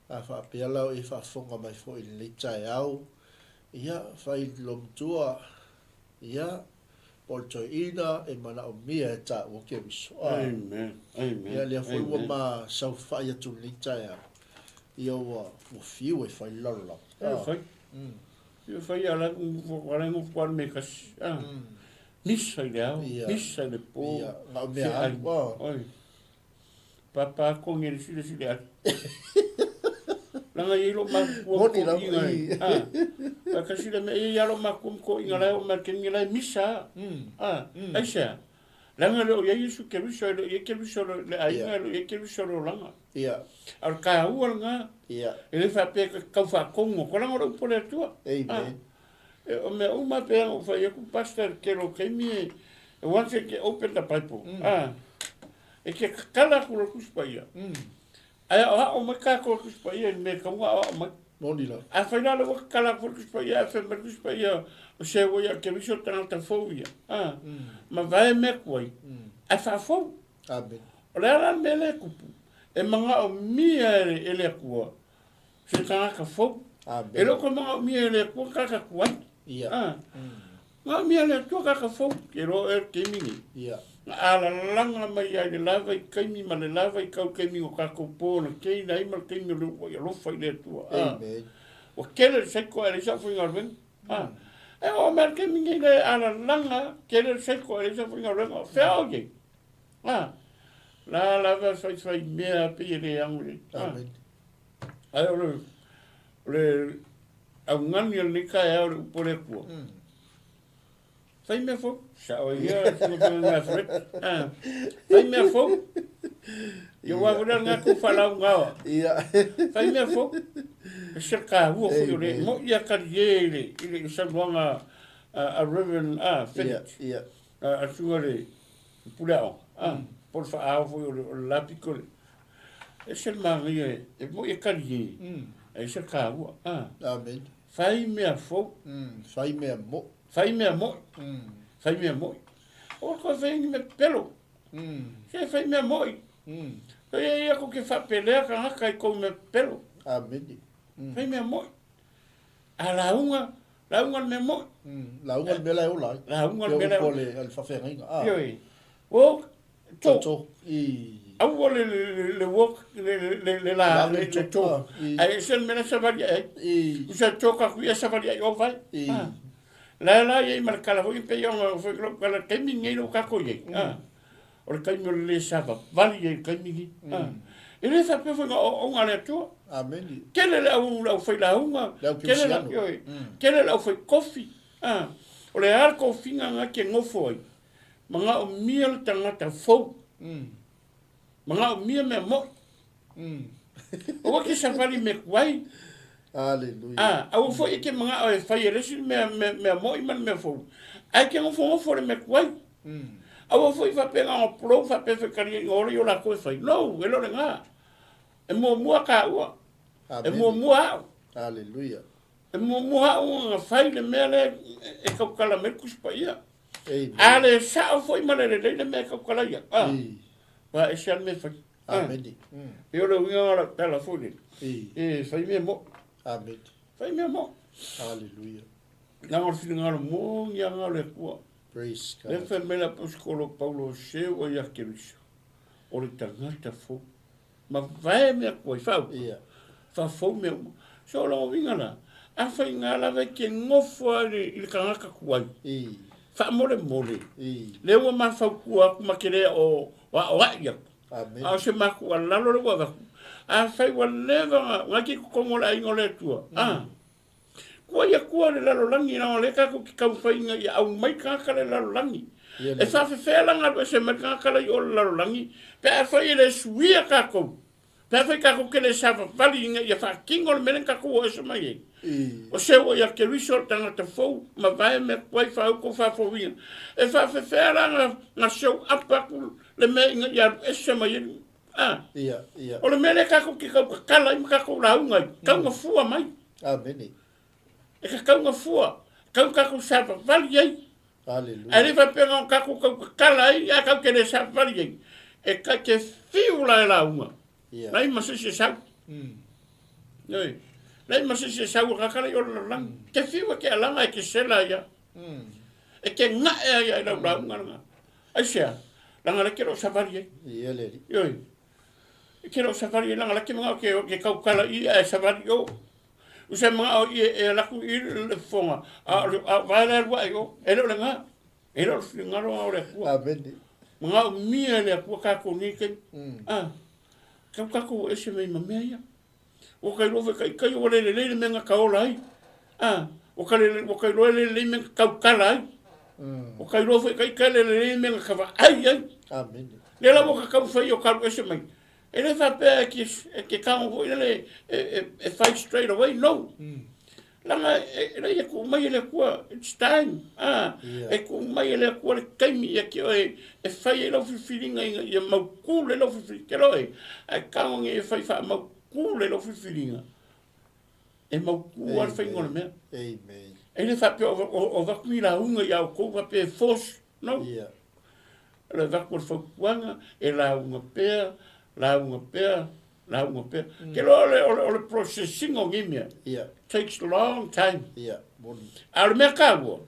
A faapea la o e faafofoga mai foi i lenei taeao, ia, fai i lou matua, ia, po o le toeaina e manaomia e taua Keriso. A. Amen. Amen. Ia, lea foi ua ma saofai atu i lenei taeao, ia ua, ua fiu e fai le lalolagi. A. E fai. E fai a la ala ngo kwa me kasi. A. Misa i le ao, misa i le po. Ia, na o mea alu. Oi. Papa ko ngere sile sile ali. Langa i lo makua Moni ko lava, inga. i. Ah. Pa kasi le me i alo makua ko inga lai o ma kengi lai misa. Ah. Ai sea. Langa le o ia Yesu Keriso le ia Keriso le aiga le ia Keriso le langa. Ia. A o le kāua lena. Ia. E le faapea e tau faakogo ko langa o le upu a le Atua. Amen. E, o mea uma pei ona ou fai atu pastor i le tele o taimi e, once e ke open the bible, mm. e ke kakala atu le Tusi Paia. Ae aoao mai kātou e Tusi Paia i le mea e tau aoao mai. Moni la. A fai la le ua kakala atu le Tusi Paia, ae fai mai le Tusi Paia, o se ua ia Keriso le tagata fou ia. Ma vae mea tuai, ae faafou. Amen. O le a la le mea lea e tupu? E manaomia e le Atua se tagata fou. Amen. E le o toe manaomia e le Atua tagata tuai. Ia. Ah. Manaomia e le Atua tagata fou. Ke loa e le taimi nei. Ia. Na alalaga mai ai le lava i taimi ma le lava i kau taimi o tatou po na teina ai ma le taimi o le ua i alofa i le Atua. Ah. Amen. Ua tele le saiko ae leai sau faigaluega. Ah. E oo mai le taimi nei le alalaga tele le saiko ae leai sau faigaluega. O fea o i ai? Ah. La lava faifai mea pei e le ago i ai. Ah. Amen. Ae o le, o le augani o lenei taeao i le upu a le Atua. Fai mea fou. Sao ai ia le mea fou. Ah. Fai mea fou. Ia ua foi lea ngā kou whalaugawa. Ia. Fai mea fou. E se ka hua foi o le mo ia kari e i le, i le saunoaga a Reverend a Phillips. Ia. A sunga le pule aoga. Ah. Po le whaao foi o le, o le lapiko le. E se le manaia e, e mo ia kari e. E se ka hua. Ah. Amen. Fai mea fou. Fai mea mo. Fai mea moi. Fai mea moi. O ko fai ni me pelo. Se fai mea moi. Ko ia ia ko ke faapelea ka haka i kou mea pelo. Amen. Fai mea moi. A lauga, lauga le mea moi. Lauga le mea la e ola ai. Lauga le mea la e ola. Le le faafeagaiga. Ah. Ioe. O to. To. I. Aua le le le walk le le le la le le to. Ai e se le mea la savali ai. I. Usa to ka ku ia savali ai o vai. I. La la ia i ma le kala foi pe ia ona foi lo kala taimi nei lo kako ia. O le taimi o le le sava vali ia i le taimi ni. E le faapea foi na o o le Atua. Amen. Tele le au le au fai lauga, Le au tele le Keristiano. ioe, tele le au fai kofi. O le a le kofiga na ke nofo ai. Manaomia le tagata fou. Manaomia mea mo'i. Aua ke savali me kuai. Hallelujah. Ah, aua foi e ke mana'o e fai e le isi mea, mea, mea mo'i ma le mea fou. Ae ke nofonofo le mea tuai. Aua foi faapea na ona pulou faapea fekaliaiga o le i o latou e fai. No, e le o lena. E muamua taua. E Amen. muamua a'u. Hallelujah. E muamua a'u na fai le mea lea e tautala mai le Tusi Paia. Amen. A le sao foi ma le lelei le mea e tautala ia. Ah, I. ua ese lava le mea e fai. Ah, Amen. e o le uiga o lau tala foi lele. I. E fai mea mo'i. Amen. Fai mea mo'i. Hallelujah. Leaga o le finagalo moni lava o le Atua. Praise Lea God. fai mai le aposetolo Paulo o se ua ia Keriso. O le tagata fou. Ma vae mea tuai, faaupu. Ia. Faafou mea uma. So o lona uiga la, afai ngā lava e ke nofo lava i le, i le tagata tuai, I. faamolemole, I. lea ua mafautua atu ma ke le o aoa'i atu. Amen. A o se matou alalo lea ua avatu. Afai ua leva ona na ke totonu o le aiga o le Atua, a, kuai Atua le lalolagi, leaga o lea tatou te taumafai ina ia aumai tagata le lalolagi. Ia E le. faafefea la ona alu ese mai le tagata la i o le lalolagi, pe afai e le suia tatou, pe afai tatou te le savavali ina ia faatino le mea lea na tatou o ese mai ai. I. O se ua ia Keriso le tagata fou, ma vae mea tuai faauto faafouina. E faafefea la ona na show up atu le mea ina ia alu ese mai ai. A. Ia, ia. O le mea lea tatou te tau tatala ai ma tatou lauga ai, tau gafua mai. Amene. E tatau gafua. Kau tatou savavali ai. Aleluia. Ae le faapea na o tatou tau tatala ai, ae tatou te le savavali ai. E ta te fiu la e lauga. Ia. Leai ma se isi e sau. Ioe. Leai ma se isi e sau e tagata la i o le lalolagi. Te fiu e te alaga e te sela ai a. E te ga'e ai a i lau lauga lena. Aisea? Leaga lea e te le o savali ai. Ia le alii. Ioe. E te le o savali ai leaga lea e te manao e te tautala i i ae savali i o. Usa e manao i e alu atu i le fofoga, a o le a o vae la e alu ae i o. E le o lena. E le o le finagalo lena o le Atua. Amene. Manaomia e le Atua tatou nei taimi. A, tau tatou o ese mai ma mea ia. Ua ta iloa foi taitai ua le lelei le mea na taola ai. A, ua ta le, ua ta iloa e le lelei le mea na tautala ai. Ua ta iloa foi taitai e le lelei le mea na ta vaai ai. Amene. Lea la ua ta taumafai o ta alu ese mai. E le faapea e te, e te tago foi lele e, e, e fai straight away, no. Leaga e, e leai e tuu mai e le Atua, it's time. A, Yeah. e tuu mai e le Atua le taimi ia te oe e fai ai lau filifiliga ina ia mautū lelei lau filifiliga. Te loa e, ae tago nei e fai faamautū lelei lau filifiliga, e mautū lava le faiga o le mea. Amen. E le faapea o, o, o avatu ni lauga ia outou faapea e force, no. Yeah. O le avatu o le fautuaga, e lauga pea, lauga pea, lauga pea. Te iloa o le, o le, o le processing o nei mea, Yeah. takes long time. Yeah. Moni. A o le mea taua,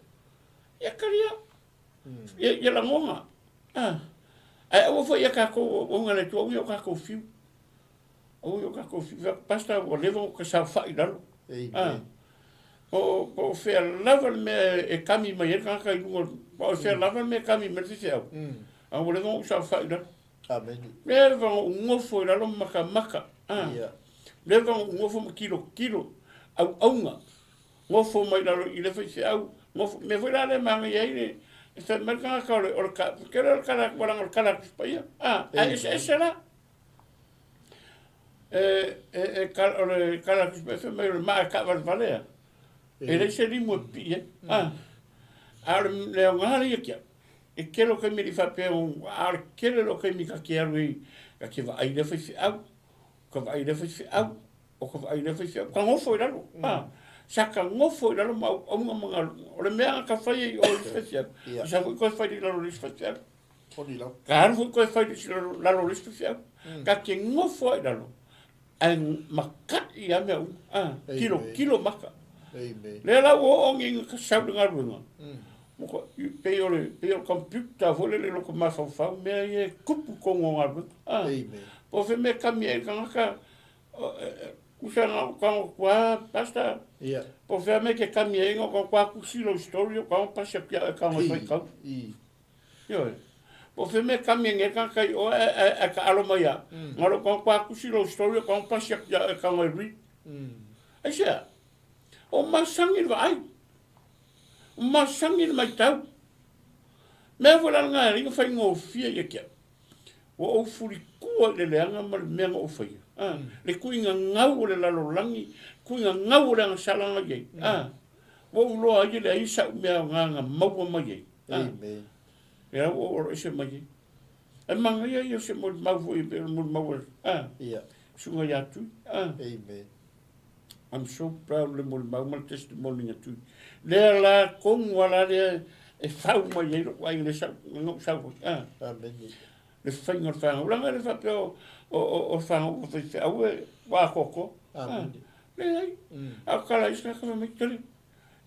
ia talia, ia, ia lagona. Ah. Ae aua foi ia tatou auaunaga a le Atua, aua ia o tatou fiu. Aua ia o tatou fiu. Fai atu, Pastor, ua leva ona ou saofai i lalo. Ah. Amen. Po o, po o fea lava le mea e kami mai ai le tagata i luga, po o fea lava le mea e kami mai ai le faifeau. A ua leva ona ou saofai i lalo. Amene. Leva ona ou nofo i lalo ma matamata. Ah. Ia. Leva ona ou nofo ma tilotilo, auauna. Nofo mai lalo i le faifeau, nofo, mea foi la lea e manaia ai le, e fai mai le tagata o le, o le ka, ke le o le kala, ua leaga o le kala atu paia. Ah, ae eseese la. E, e, e, kala, o le kala atu paia, fai mai o le maa e taavalevalea. E leai se limu e pipii ai. Ah, a o le, le aoga lea ia te au, e tele o taimi e le i faapea, a o le tele loa o taimi ta te alu ai, ta te vaai i lea faifeau, ta vaai i lea faifeau, o ka vaai i lea faifeau, ka nofo i lalo. Ah, sa ka nofo i lalo ma auauga ma galuega. O le mea na ka fai ai i o i le isi faifeau, sa foi toe fai i lalo o le isi faifeau. Ka alu foi toe fai i lalo o le isi faifeau. Ta te nofo lava i lalo, ae maka'i lava mea uma. Ah, tilotilo maka. Lea la ua oo nei ina sau le galuega, pei o le, pei o le computer foi lele i lota mafaufau, mea ia e tupu i totonu o galuega. Ah, po o fea mea e kami ai le tagata, Tusa na o tago atu lava Pastor. Ia. Po o fea mea e te kami ai na o tago atu tusi lou story o tago pasi atu ia oe tago e fai kau. Ioe. Po o fea mea e kami ai nei le tagata i o ae ae taalo mai lava. Na o lou tago atu tusi lou story o tago pasi atu ia oe tago e read. Aisea? O masani le vaai. O masani le matau. Mea foi la lena e alii ona faigofie ia te au. Ua ou fulikua i le leaga ma le mea na ou faia. A, le tuiga gau o le lalolagi, tuiga gau o le agasala na i ai. A, ua ou iloa ai e leai sa'u mea aoga na maua mai ai. A, Amen. lea ua ou aloese mai ai. Ae manaia ia o se molimau foi e pei o le molimau a, a, Ia. Susuga ia Tui. A, Amen. I'm so proud le molimau ma le testimony a Tui. Lea la tonu a la lea e fau mai ai lo'u aiga le sau, na ou sau ai. A. Amene. Le faiga o le fanau. Leaga e le faapea o, o, o, o le fanau ua faifeau e ua atoatoa. Amene. Leai. A o tala isi tagata fai mai, tele.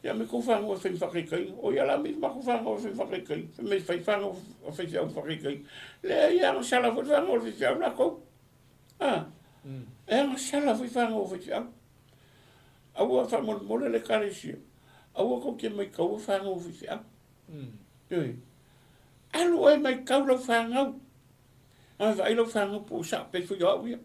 Ia me kou fanau e fai ma faakaitaiga. O ia la me matou fanau e fai ma faakaitaiga. Fai mai fai fanau a faifeau ma faakaitaiga. Leai, e agasala foi le fanau a le faifeau latou. A, e agasala foi fanau a faifeau. Aua faamolemole le Ekalesia, aua tou te maitaua fanau a faifeau. Ioe. Alu oe maitau lau fanau. A vaai lau fanau po o sao pei foi o au ia.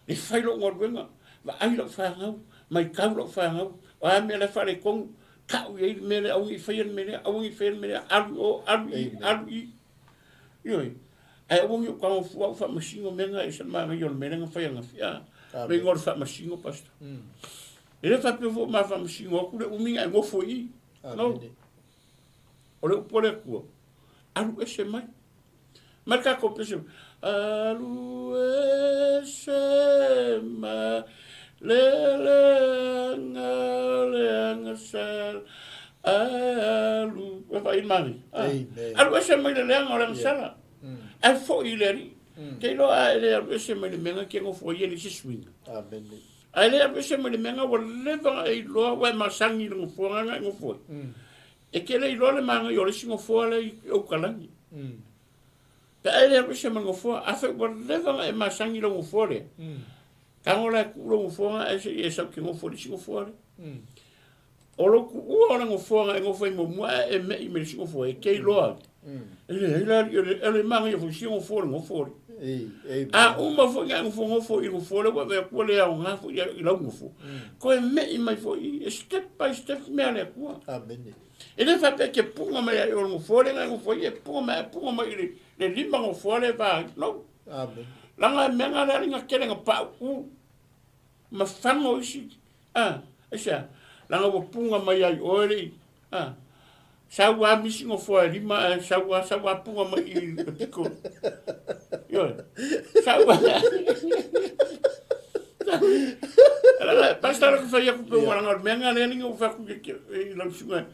E fai lou galuega, vaai lau fanau, maitau lau fanau, o a mea la e faaletonu, tau i ai le mea lea, aua ne i faia le mea lea, aua ne i faia le mea lea, alu i o, alu i i, alu i i. Ioe. Ae aua ne i ou tago fua au faamasino mea na e ese le manaia o le mea lea na fai ananafi. A, le igoa o le faamasino, Pastor. E le faapea foi o ma faamasino atu le umi na e nofo i i. No. O le upu a le Atua, alu ese mai. Mai le tatou pese, alu ese mai le leaga o le agasala. Alu, e vaai mani. Amen. Alu ese mai le leaga o le agasala. Ae foi i le Alii. Te iloa a e le alu ese mai le mea na ke nofo ai e leai se suiga. Amen. A e le alu ese mai le mea na ua leva ona e iloa ua e masani i le nofoaga na e nofo ai. E te le iloa le manaia o le isi nofoa lea i Oukalagi. Pe a e le alu ese mai le nofoa, afai ua leva ona e masani i lau nofoa lea, tago la e tuu lou nofoa na ae se i e sau e te nofo i le isi nofoa lea. O lou tuua o le nofoa na e nofo ai muamua ae e me'i mai le isi nofoa, e te iloa ai. E leai la alii, o le manaia foi sia nofoa o le nofo lea. A uma foi ona e nofonofo i le nofoa lea ua e vaai atu ua le aoga foi i lau nofoa, toe me'i mai foi i, step by step mea a le Atua. Amene. E le faapea e te puga mai ai o le nofoa lea na e nofo ai, e puga mai, e puga mai i le lima nofoa lea e va ai. No. Amene. Leaga e mea na lea alii na tele na pauu ma fago isi. A, aisea? Leaga ua puga mai ai oe le i, a, sau a misi nofoa e lima ae sau a, sau a puga mai i le piko. Ioe. Sau a. Leaga, pastor la ku fai aku pe ua langa o le mea nga lea linga ua fai aku i lau susuga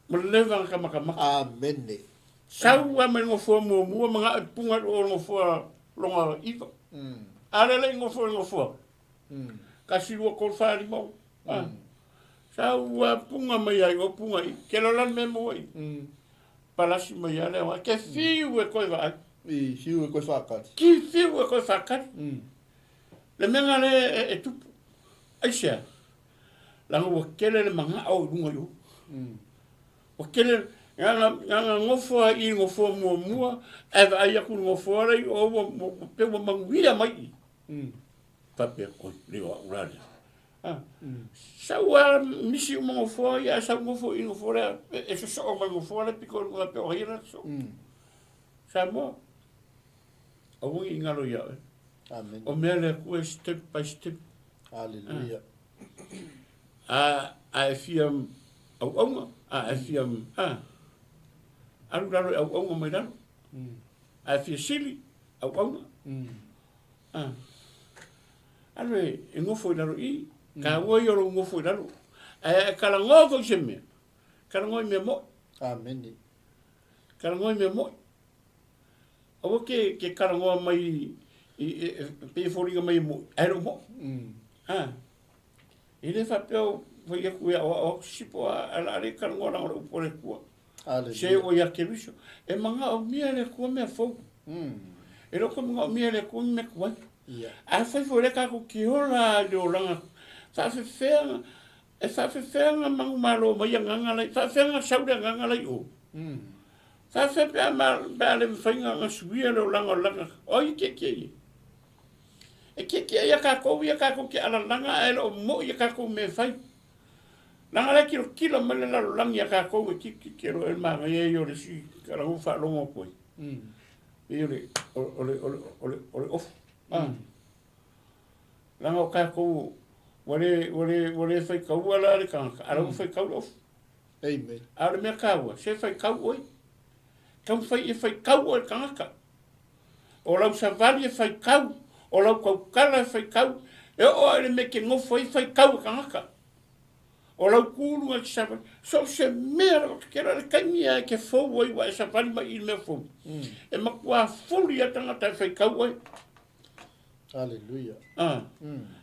ma le leva na ka makamaka. Amene. Sau a mai le nofoa muamua ma na e puga i o le nofoa longa iva. A lea le i nofo i le nofoa. Kasi lua tolu fa lima o. Sau ua puga mai ai o puga i. Ke lola le mea maua i. Palasi mai a lea. Ke fiu e koe vaai. I fiu e koe whakari. Ki fiu e koe whakari. Le mea nga le e tupu. Aisea. Langa ua kele le mangao i lunga i o. Ua kele nganga ngofoa i ngofoa muamua ae vaai aku i ngofoa lea i o ua pe ua manuia mai i. Faapea, oi, le o au la lea. Ah. Sau a misi uma ngofoa ia, sau ngofo i ngofoa lea, e sosoo mai ngofoa lea piko i luga pe o ai la sosoo. Samoa, aua ne i galo ia oe. Amen. O mea le Atua e step by step. Hallelujah. A, a e fia auaunga, a e fia, a, alu lalo e auaunga mai lalo. A e fia sili, auaunga. A, alu e, e nofo i lalo i, taua ia o lou nofo i lalo. Ae a e talanoa foi i se mea, talanoa i mea mo'i. Amene. Talanoa i mea mo'i. Aua ke, ke talanoa mai i, e, e, pei e foliga mai e mo'i, ae le o mo'i. A, e le faapea o fai atu e aoao atu sisi po a, a la le talanoa leaga o le upu a le Atua. Se o ia Keriso. E manaomia e le Atua mea fou. E le o toe manaomia e le Atua ni mea tuai. Afai foi o lea tatou te ola i le olaga faafefea, e faafefea ona manumalo mai agaga la i, faafefea ona sau le agaga la i o. Faafefea pe a, pe a le mafai ona suia le olaga o le laka, o ai e tietie i ai? E tietie ai a tatou ia tatou te alalaga ae le o moi a tatou mea e fai. Leaga la e tilotilo mai le lalolagi ia tatou e tilotilo e le manaia ia o le isi tala ua faalogo atu ai. Pei o le, o le, o le, o le, o le ofu. Leaga o tatou, ua le, ua le, ua le faitaua la le tagata, a o la ua faitau le ofu. Amen. A o le mea taua, se faitau oe. Taumafai e faitau oe le tagata. O lau savali e faitau, o lau tautala e faitau, e oo lava i le mea e te nofo ai faitau e tagata. O lau tu i luga e te savali, so o se mea lava, te iloa le taimi lava e te fou ai ua e savali mai i le mea fou, e matua fuli lava tagata e faitau oe. Hallelujah. Ah.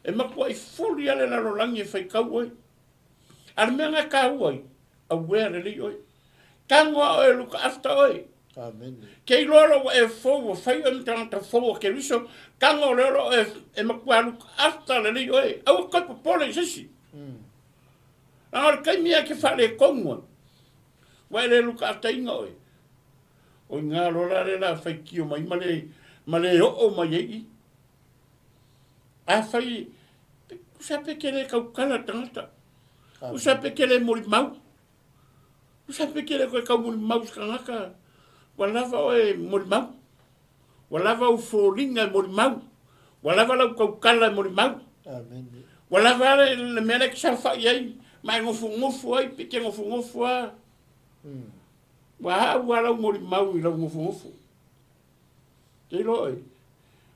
E matuai fuli lava le lalolagi e faitau oe. A o le mea lena e taua ai, aware lelei oe. Tago lava oe e look after oe. Amene. Ke iloa loa ua e fou, ua fai oe ma tagata fou o Keriso, tago lea loa oe e matua look after lelei oe. Aua toe popole i se isi. Leaga o le taimi lava e te faaletonu ai, ua e le look after ina oe. O i ina loa la lea o le a faitio mai ma le, ma le oo mai ai i. Afai, tusa pe te le tautala le tagata, tusa pe te le molimau, tusa pe te le toe tau molimau i se tagata, ua lava oe molimau, ua lava ou foliga e molimau, ua lava lau tautala e molimau, ua lava le mea lea e te saofai ai ma e nofonofo ai, pe te nofonofo lava, ua au lava lau molimau i lau nofonofo. Te iloa oe,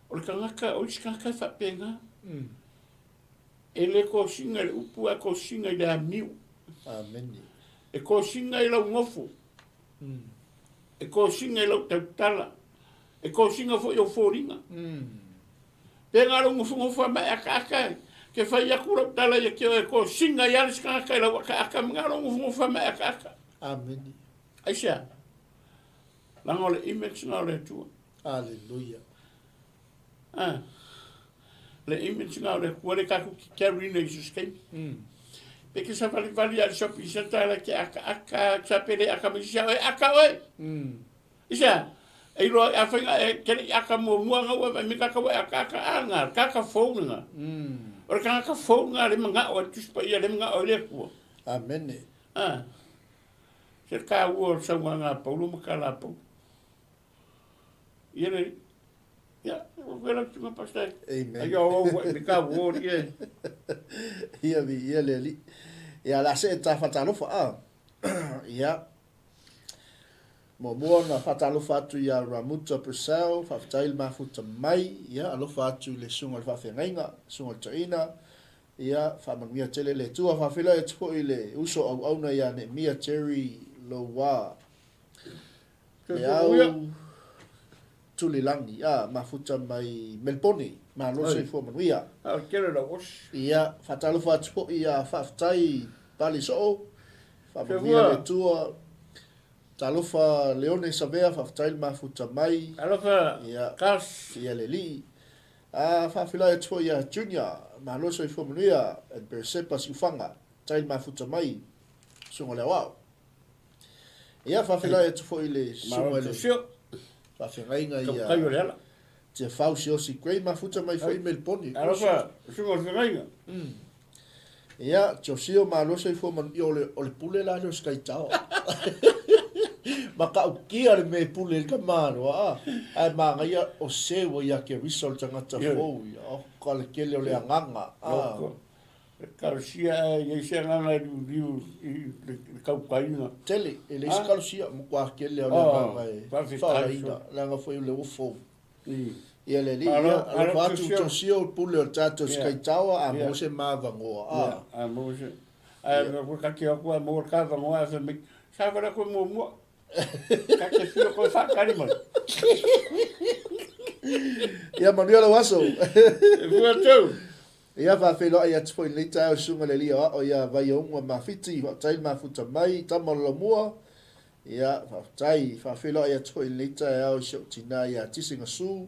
o le tagata, o isi tagata e faapena. E le kosiga i le upu, ae kosiga i le amiu. Amene. E kosiga i lau gofo. E kosiga i lau tautala. E kosiga foi ou foliga. Pe ga lou gofogofo a ma e akaaka e, ke fai aku lau tala ia ke oe e kosiga ai a le isi tagata i lau akaaka ma ga lou gofogofo a ma e akaaka. Amene. Aisea? Leaga o le image na o le Atua. Aleluia. Ah. Le image na o le Atua le tatou te carry ina i so se taimi. Pe ke savalivali a le shopping centre la ke akaaka, sa pe le aka mai isi ao e aka oe. Isea? E iloa a whainga e kere i aka muamua nga ua me kaka ua e aka aka a nga, kaka fou nga. O le kangaka fou nga le mangao e Tusi Paia le mangao e le Atua. Amene. A. Se ka ua o sauga nga Paulo ma ka la Paulo. Ia le ia, o vela tunga pastor. Amen. Ai o o me ka ua ia. Ia vi ia le ali. Ia la se ta fatalofa a. Ia. Muamua ona faatalofa atu ia Ramuta Purcell, faafetai le mafuta mai, ia alofa atu i le Susuga i le Faafeagaiga, Susuga i le Toeaina, ia faamanuia tele le Atua. Faafeiloai atu foi i le uso auauna ia Neemia Jerry Loua Leau Tulilangi, a, mafuta mai Melboni, malo le soifua manuia. Ia, faatalofa atu foi ia Faafetai Pali Soo, faamanuia le Atua. Talofa Leone Savea, faafetai le mafuta mai. Alofa Ia, Kas. ia le alii. A, faafeiloai atu foi ia Junior, malo soifua manuia, and Beresepa Siufaga, faafetai le mafuta mai, Susuga o le Aoao. Ia, faafeiloai atu foi i le Malo Susuga i le Tosio. Faafeagaiga ia Tautai o le ala. Tiafau Siosi Gray, mafuta mai foi i Meliponi. Alofa Susuga o le Feagaiga. Ia, Josio malo soifua manuia, o le, o le pule la lea o Sky Tower. Matautia le mea e pule ai le tamaloa, a, ae manaia o se ua ia Kerisa o le tagata fou ia, oka le tele o le agaga, a. Loko. E kalosia ae i ai se agaga e liuliu i le tautaiga. Tele, e leai se kalosia, matua tele o le agaga e faalaina, leaga foi o le ua fou. Ia le alii, ia, alofa atu Josio o le pule o le tatou Sky Tower, a maua se ma avanoa, a. A maua se, ae koe ka te atu a maua le ka avanoa ae fai mai, sa vale koe muamua. Ka te whio koe whakari mai. Ia manuia lou aso. E fua tau. Ia faafeiloai atu foi i lenei taeao i Susuga i le Alii Aoao ia Vaiaunga Mafiti, faafetai le mafuta mai, tama o le Lamua, Ia, faafetai. Faafeiloai atu foi i lenei taeao i si ou tinā ia Tisi Gasu,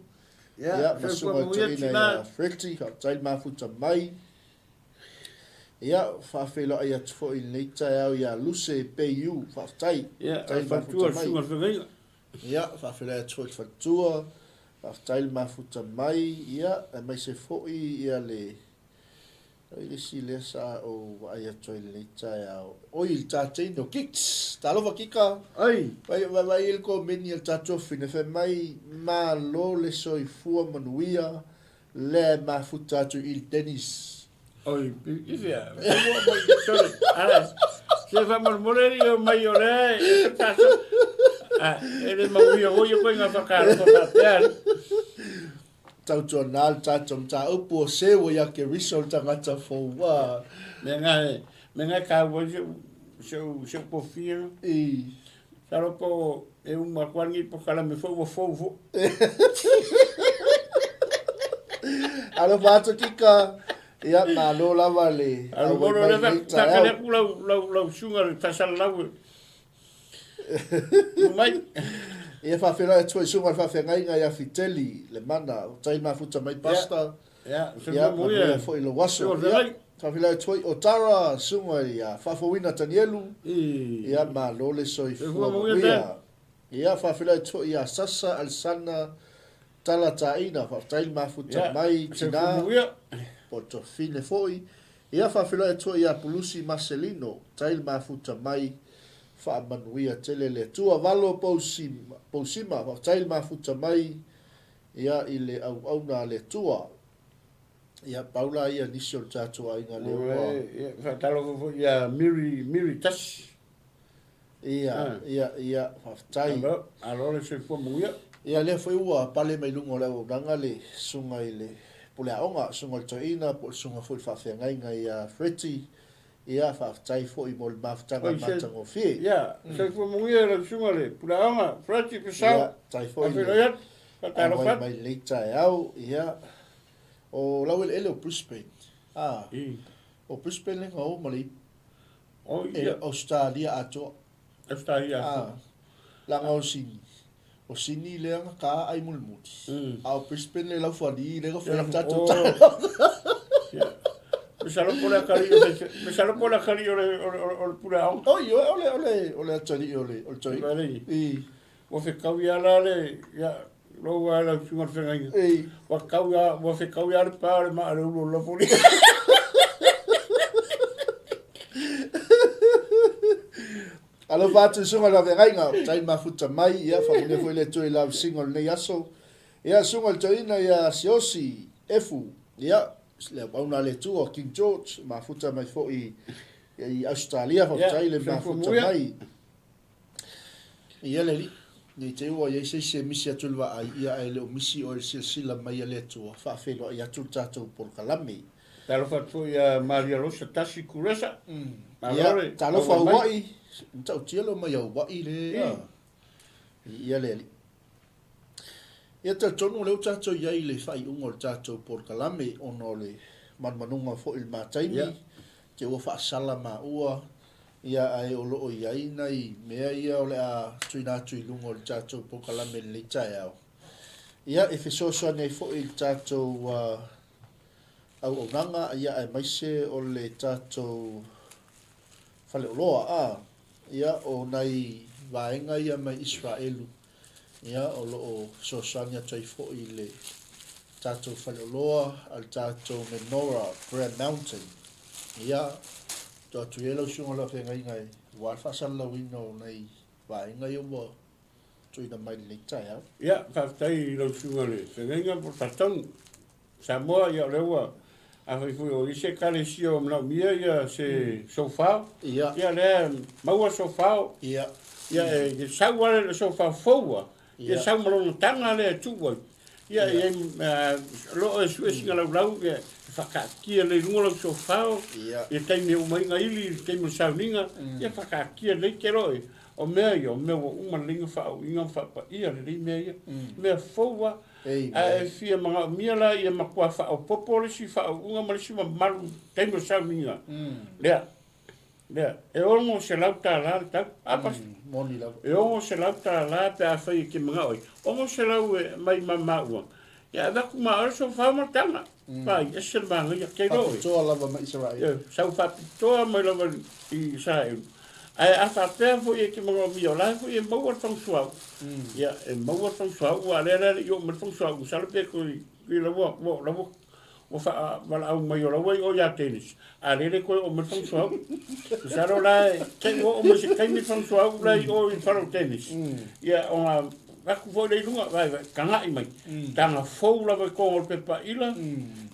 ia, ma susuga i le toeaina ia Freddy, faafetai le mafuta mai. Ia, faafeiloai atu foi i lenei taeao ia Luse Peiu, faafetai. Ia, Faafetai le faletua mafuta le mai. susuga i le feagaiga. Ia, faafeiloai atu foi i le faletua, faafetai le mafuta mai, ia, aemaise foi ia le O ai le isi lea sa ou vaai atu ai i lenei taeao? Oi, le ta teine o Kicks! Talofa Kika! Oi! Vai, vai, vai i le komeni a le tatou afine, fai mai, malo le soifua manuia, lea e mafuta atu i le Dennis. Oi, i fea? Sorry, ala, se faamolemole alii o mai o lea e tatou, ah, e le mauia foi ia koe ngā whakaaro whakapea. Tautuanā le tatou mataupu o se ua ia Keriso le tagata fou a. Me nga me nga ka ua se se se pofia. I. Salo po e uma kwa ngi po kala me fo ua fou fo. Alofa atu Kika. Ia, malo lava le Alo auai molo mai le lenei ta taeao. kale ku lau lau lau sunga le tasala lau. Mai. Ia faafeiloai atu foi i susuga i le faafeagaiga ia Fiteli le Mana, o tai mafuta mai Pastor. Ia, Ia, manuia foi lou aso. Ia, faafeiloai atu foi o Tara, susuga ia Faafouina Tanielu. Ia, malo le soifua manuia. Ia, faafeiloai atu foi ia Sasa Alesana Tala Taina, faafetai le mafuta mai, tina, po o Tofine foi. Ia, faafeiloai atu foi ia Pulusi Maselino, tai le mafuta mai, faamanuia tele le Atua. Valo Pousima, Pousima, faafetai le mafuta mai, ia, i le auauna a le Atua. Ia, pau la ia nisi o le tatou aiga lea ua. Ia, faatalofa foi ia Miri, Miri Tasi. Ia, ia, ia, faafetai. Alo, alo le soifua manuia. Ia, lea foi ua pale mai luga o le auaunaga le susuga i le pule aoga, susuga i le toeaina po o le susuga foi i le faafeagaiga ia Freddie. Ia, faafetai foi mo le mafutaga Oi, se- matagofie. Ia, soifua manuia i lau susuga le Puleaoga, Frederick Purcell. Ia, faafetai foi le Faafeiloai atu, faatalofa auai atu. mai lenei taeao. Ia, o laueleele o Brisbane, a, o Brisbane le gao ma le ipu. O, E ia, Australia atoa. Australia atoa. A, laga o Sini. O Sini lea na ka ai mulimuli. A o Brisbane le laufualii lea na fai le tatou Oh. taeao. Ia. Masalo po o le atalii o le, masalo po o le atalii o le, o le, o le Puleaoga. Oi, o le, o le, o le atalii o le, o le toi. Valei. I, Ua fekau ia la le, ia, lou lava lau susuga le feagaiga. i. Ua kau ia, ua fekau ia le pa o le maa o le ulu o le lafoli. Alofa atu i susuga i le Feagaiga, faafetai le mafuta mai, ia faamanuia foi le Atua i lau susuga o lenei aso. Ia susuga i le toeaina ia Siaosi Efu, ia le auauna a le Atua King George, mafuta mai foi i Ausetalia, faafetai le mafuta mai. Ia le Alii, nei te i ua i ai se isi e misi atu i le vaai, ia ae le o misi oe i le silasila mai a le Atua, faafeiloai atu le tatou polokalame. Talofa atu foi ia Maria Rosa Tasi Kuresa. Malo Ia, le talofa auai mai. Aua'i, matautia le omai Aua'i le, a. Ia le Alii. Ia talitonu o lea ua tatou i ai i le faaiuga o le tatou polokalame ona o le manumanuga foi i le ma taimi, te ua faasala maua, ia ae o lo o i ai nai mea ia o le a tuuina atu i luga o le tatou polokalame i lenei taeao. Ia e fesoasoani ai foi i le tatou auaunaga ia aemaise o le tatou faleoloa a ia o nai vaega ia mai Iseraelu ia o lo o fesoasoani atu ai foi i le tatou faleoloa a le tatou Menorah Prayer Mountain ia to atu i ai lau susuga lau feagaiga e aua le faasalalauina o nai vaega ia ua tuuina mai lenei taeao. Ia, faafetai i lau susuga i le feagaiga po o le faatonu. Samoa, ia o lea ua, afai foi o isi ekalesia o manaomia ia se sofao, Ia. ia lea maua sofao. Ia. Ia e sau lava le sofao fou lava, ia Ia. sau ma lona taga lea e tuu ai. Ia e i ai lo o e sue sina laulau ia e faakaatia lelei i luga lau sofao, Ia. i le taimi e uma ai ona ili, i le taimi o le sauniga, ia faakaatia lelei ke loe. O mea ia, o mea ua uma lelei ona faaauiga ma faapaia lelei mea ia. Mea fou lava. Ae e fia manaomia la ia matua faaopoopo le isi faauuga ma le isi mamalu i taimi o sauniga. Lea, lea, e $600 le tau. A Pastor? Moni lava. E $600 pe afai e te manao ai. 600 e aumai ma maua. Ia ave atu ma oe le sofa ma le taga. Vai, ese le manaia, kei loe. Faapitoa lava mai Isaraelu. Ia, sau faapitoa mai lava i Isaraelu. Ae a faapea foi e te manaomia, o la e foi e maua le fagusuau. Ia, e maua le fagusuau, aua o lea la e le i oo mai le fagusuau, masalo pe toe, i la ua, ua, la ua, ua faavalaau mai o la ua i o ia Dennis, a lele toe oo mai le fagusuau. Masalo la e, te i ua oo mai se taimi le fagusuau la i o i le fale o Dennis. Ia, ona atu foi lea i luga, vaai, vaai, taga'i mai, taga fou lava i totonu o le pepa ila,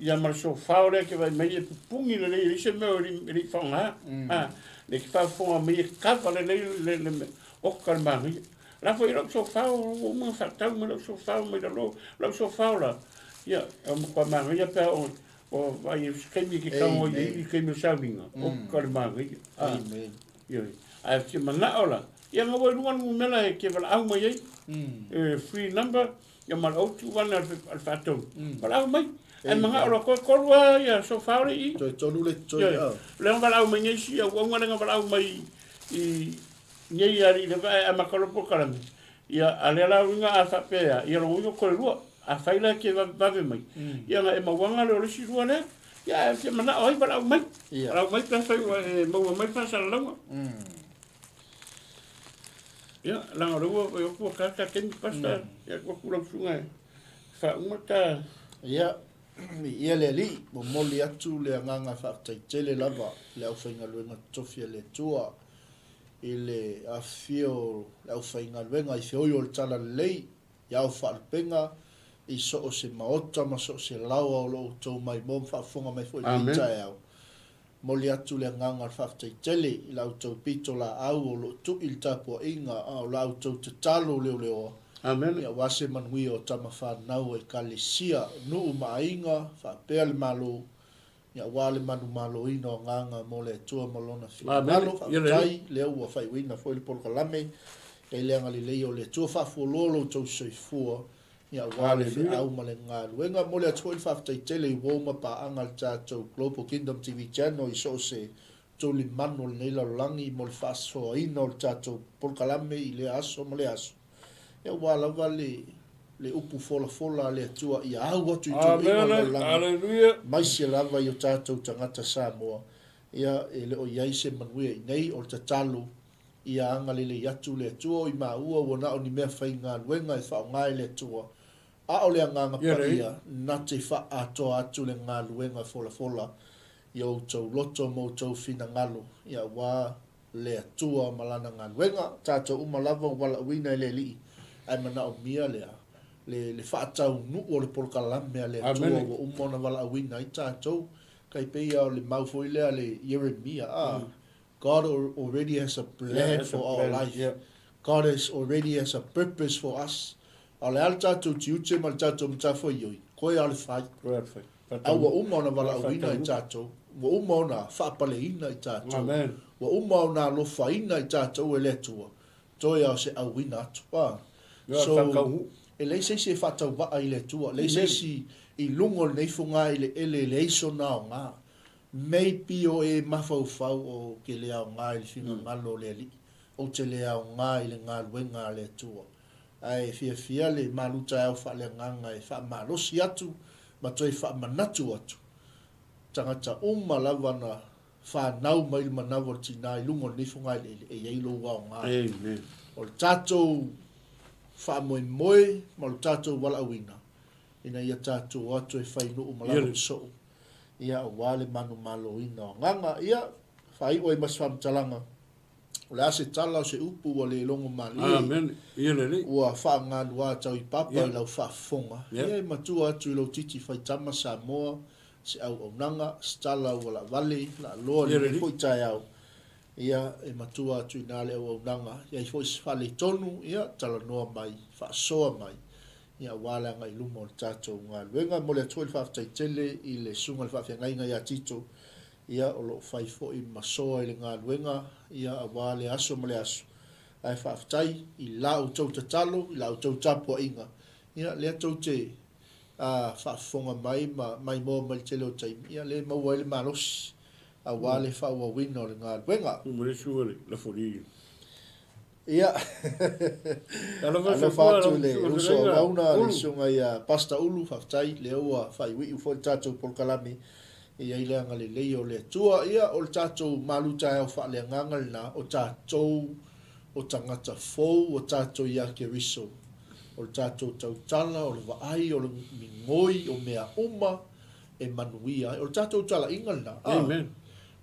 ia ma le sofao lea e te vaai mai e pupuni lelei e leai se mea e le i faaaogaina. A, lea e te faafofoga mai e kava lelei le, le mea, oka le manaia. La foi i lau sofao, ua uma ona faatau mai lau sofao mai lalo, lau sofao la, ia, e matua manaia pe a oo, o vaai i se taimi e te tago ai i le taimi o sauniga, oka le manaia. A, ioe. Ae ou te manao la, ia na ua i luga le numera e te valaau mai ai, e free number, ia ma le 021 a le faatonu, valaau mai. Ae manao loa toe tolu lava ia sofa o le i. Toe tolu le totoe, Ioe. a. O lea na valaau mai nei si auauna lea na valaau mai i nei alii le vaa e amata loa polokalame. Ia, a lea la uiga a faapea, ia lona uiga toe lua. Afai la e te vavevave mai, ia ona e mauaga lea o le isi lua lea. Ia, ae fia manao ai valaau mai. Valaau mai pe afai ua e maua mai le faasalalauga. Ia, leaga o lea ua vaai atu ua ta ta taimi Pastor, ia tuu atu lau susuga e faauma ta. Ia, ia le Alii, momoli atu le agaga faafetai tele lava i le aufaigaluega totofi a le Atua i le afifio o le aufaigaluega i feoi o le Talalelei, i ao faalupega, i so o se maota ma so o se laoa o lo outou maimoa ma faafofoga mai foi i lenei taeao. Momoli atu le agaga o le faafetai tele i la outou pito laau o lo o tui le tapuaiga a o la outou tatalo leoleoa Amen. aua se manuia o tama fanau a Ekalesia, nuu ma aiga faapea le Malo. Ia aua le manumaloina o agaga mo le Atua ma Lona finagalo. Faafetai lea ua faaiuina foi le polokalame i le agalelei o le Atua. Faafualoa lo outou soifua ia aua le feau ma le galuega. Momoli atu foi le faafetai tele i uo ma paaga a le tatou Global Kingdom TV Channel i so o se tulimanu o lenei lalolagi mo le faasoaina o le tatou polokalame i lea aso ma lea aso. Ia aua lava le le upu folafola a le Atua ia au atu i tuluiga o le lalolagi, maise lava i o tatou tagata Samoa, ia e le o i ai se manuia i inei, o le tatalo ia agalelei atu le Atua o i maua ua na o ni mea faigaluega e faaaoga e le Atua, a o le Agaga Paia na te faaatoa atu le galuega folafola i outou loto ma outou finagalo, ia aua le Atua ma Lana galuega. Tatou uma lava ua valaauina e le Alii, ae manaomia le, le, le faataunuu o le polokalame a le Atua ua uma ona valaauina ai tatou. Tai pei lava o le mau foi lea a le Ieremia, a, God already has a plan for our life. God has already has a purpose for us. A o le a le tatou tiute ma le tatou matafaioi? Koe lava o le fai. Koe lava o le fai. A ua uma ona valaauina i tatou, ua uma ona faapaleina i tatou, ua uma ona alofaina i tatou e le Atua, toe lava o se auina atu. A. So, e leai se isi e faatauvaa i le Atua, leai se isi i luga o lenei fogaeleele e leai sona aoga. Maybe o e mafaufau ou te le aoga i le finagalo o le Alii, ou te le aoga i le galuega a le Atua. Ae fiafia le malu taeao faaleagaga e faamalosi atu ma toe faamanatu atu, tagata uma lava na fanau mai le manawa o le tina i luga o lenei fogaeleele e i ai lou aoga. Amen. O le tatou faamoemoe ma lo tatou valaauina ina ia tatou o atu e fai nuu ma lava soo ia aua le manumaloina o agaga. Ia, faaiu ai ma se faamatalaga. O le a se tala o se upu ua le logo malie. Amen. Ia lelei. Ua faagaluā tau i papa i lau faafofoga. Ia e matua atu i lou titi faitama Samoa se auaunaga, se tala ua laavale, laaloa i lenei foi taeao. Ia e matua atu i ina le auaunaga. I ai foi se faaletonu, ia talanoa mai, faasoa mai, ia aua le agai i luma o le tatou galuega. E momoli atu foi le faafetai tele i le Susuga i le Faafeagaiga ia Tito ia o lo o fai foi ma soa i le galuega ia aua le aso ma le aso. Ae faafetai i la outou tatalo, i la outou tapuaiga, ia lea tou te faafofoga mai ma maimoa mai le tele o taimi, ia lea e maua ai le malosi aua le faaauauina o le galuega. Uma le sua le lafoli. Ia, alofa atu i le uso a Mauna, le susuga ia Pastor Ulu, faafetai, lea ua faaiuiu foi le tatou polokalame, e i ai le agalelei o le Atua. Ia, o le tatou malu taeao faaleagaga lena, o tatou o tagata fou, o tatou ia Keriso. O le tatou tautala, o le vaai, o le migoi, o mea uma e manuia ai. O le tatou talaiga lena. Amen.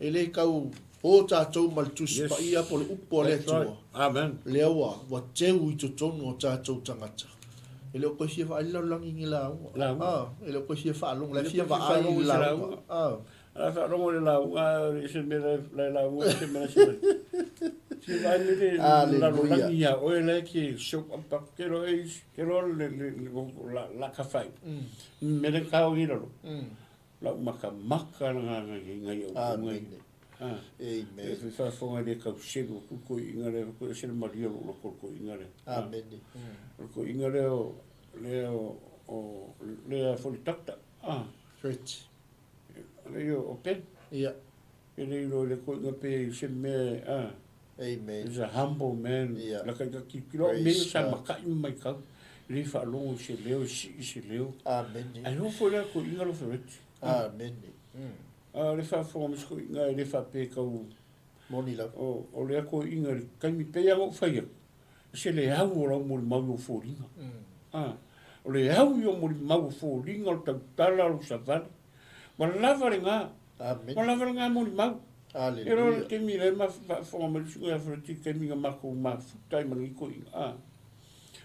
E le tau o tatou ma le Tusi Paia po o le Upu a le Atua. Amen. Lea ua, ua teu i totonu o tatou tagata. E le o toe fia vaai le lalolagi i ni lauga. Lauga. Ah, e le o toe fia faalogo, la e fia vaai i le lauga. Ah. La faalogo i le lauga, e se mea la lauga, se mea se mea. Fia vaai me le lalolagi ia oe la ke show up ke lo e ke lo le le la la ka fai. Me le kao i lalo. Lau makamaka na ngai au Amen. Amen. E fai faafofoga le kau selu ku ko inga le ko se maria lo lo ko inga le. Amen. Ko inga le o le o o le a foli takta. Ah. Fritz. Le yo o pen. Ia. E le ilo le ko inga pe se me ah. Amen. He's a humble man. Yeah. La kai ka ki kilo me sa makai mai kau. Le faalogo i se leo, e sii se leo. Amene. Ae oo foi la i koiiga lo Fereti. Amene. A o le faafofoga mai se koiiga e le faapea e tau. Moni lava. O, o lea koiiga i le taimi pei lava ona ou fai atu, e se le au o lau molimau i ou foliga. A, o le au i ou molimau o foliga, o le tautala, o lou savali. Ua lava lena. Amene. Ua lava lena molimau. Aleluia. E loa le taimi lea ma faafofoga mai le susuga ia Fereti i le taimi na matou mafuta ai ma lenei koiiga. A.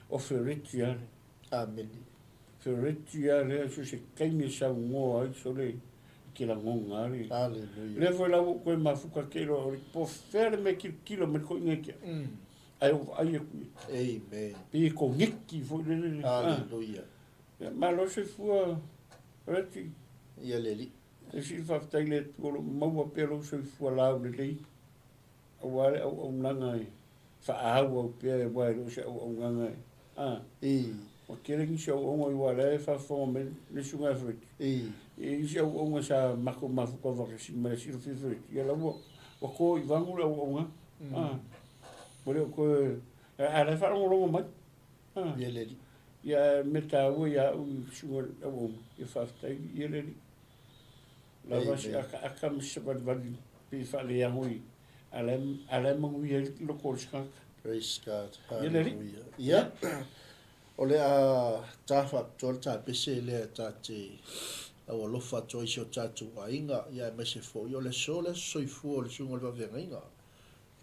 O Fereti lava lea. Amene. Fereti lava lea, so se taimi e saunoa ai, sole, e te lagona lava le. Aleluia. Lea foi la ua ou toe mafuta te iloa o le po fea le mea e tilotilo mai le toeaina ia te au. Ae ou vaai atu i ai. Amen. Pei e koneki foi lele. Aleluia. Ia, malo soifua, Fereti. Ia le Alii. E sili faafetai i le Atua o lo o maua pea lou soifua laulelei, aua le auaunaga e faaauau pea aua e le o se auaunaga e, a, ua tele nisi auaunaga aua o la e faafofoga mai le Susuga ia Fred, e i ai isi auauna sa matou mafuta faatasi ma le silafia Fred, ia la ua ua to i vanu le auaunaga, a, ua le o toe, a o la e faalogologo mai, a. Ia le Alii. Ia ae mea taua ia au i susuga i le auauna, ia faafetai ia le Alii. Lava si akaaka ma si savalivali pei faaleago i a la a la e manuia ai le loto o le isi tagata. Praise God. Ia le Alii. Hallelujah. Ia, o le a ta faapitoa le tapese lea ta te aualofa atu ai i si o tatou aiga, ia aemaise foi o le aso le aso soifua o le susuga o le Faafeagaiga.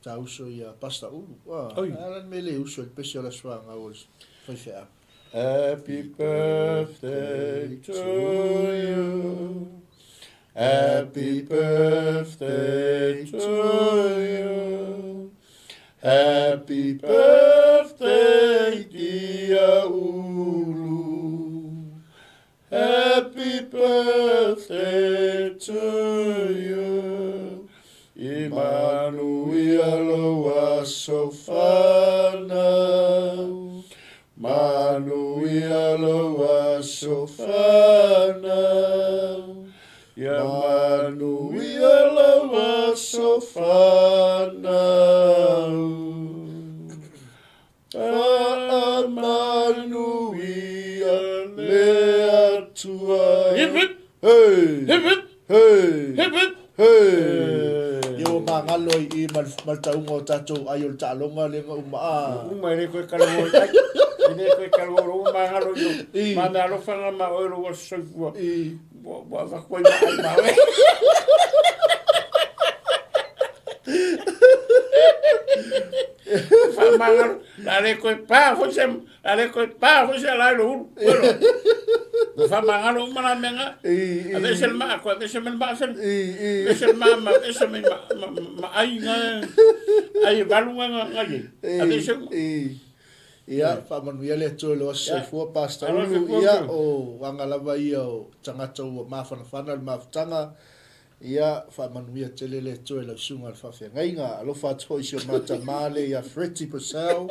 Ta uso ia Pastor Ulu. Ah, Oi. a la le mea le uso i le pese o le aso fanau o le faifeau. Happy birthday to you. Happy birthday to you. Happy birthday, dear Ulu. Happy birthday to you. I manuia lou aso fanau. Manuia lou aso fanau. Ia manuia lou aso fanau. Faamanuia le Atua. Hip hip! Hey! Hip hip! Hey! Hip hip! Hey! Ia ua magalo ai i ma le, ma le tauga o tatou ai o le taaloga lea na uma a. Uma e le koe kalaoa i tai. E le koe kalaoa lou magalo i lou. I. Ma mea alofa na ma oe lou aso soifua. I. Ua, ua avatu ai ma ai ma oe. Faamagalo, la le koe pa foi se, la le koe pa foi se la i lou ulu. Ua Ua faamagalo uma la mea nga. I, i. Aveese le maa koe, aveese mai le maa sele. I, i. Aveese le maa ma aveese mai ma, ma, ma ai nga, ai e valu nga nga nga iei. Aveese uma. I, Ia, faamanuia le Atua i lou aso soifua, Pastor Alo Ulu, soifua, ia, Ulu. o aga lava ia o tagata ua mafanafana i le mafutaga, ia, faamanuia tele le Atua i lau susuga i le faafeagaiga. Alofa atu foi i si o ma tama le ia Freddie Purcell,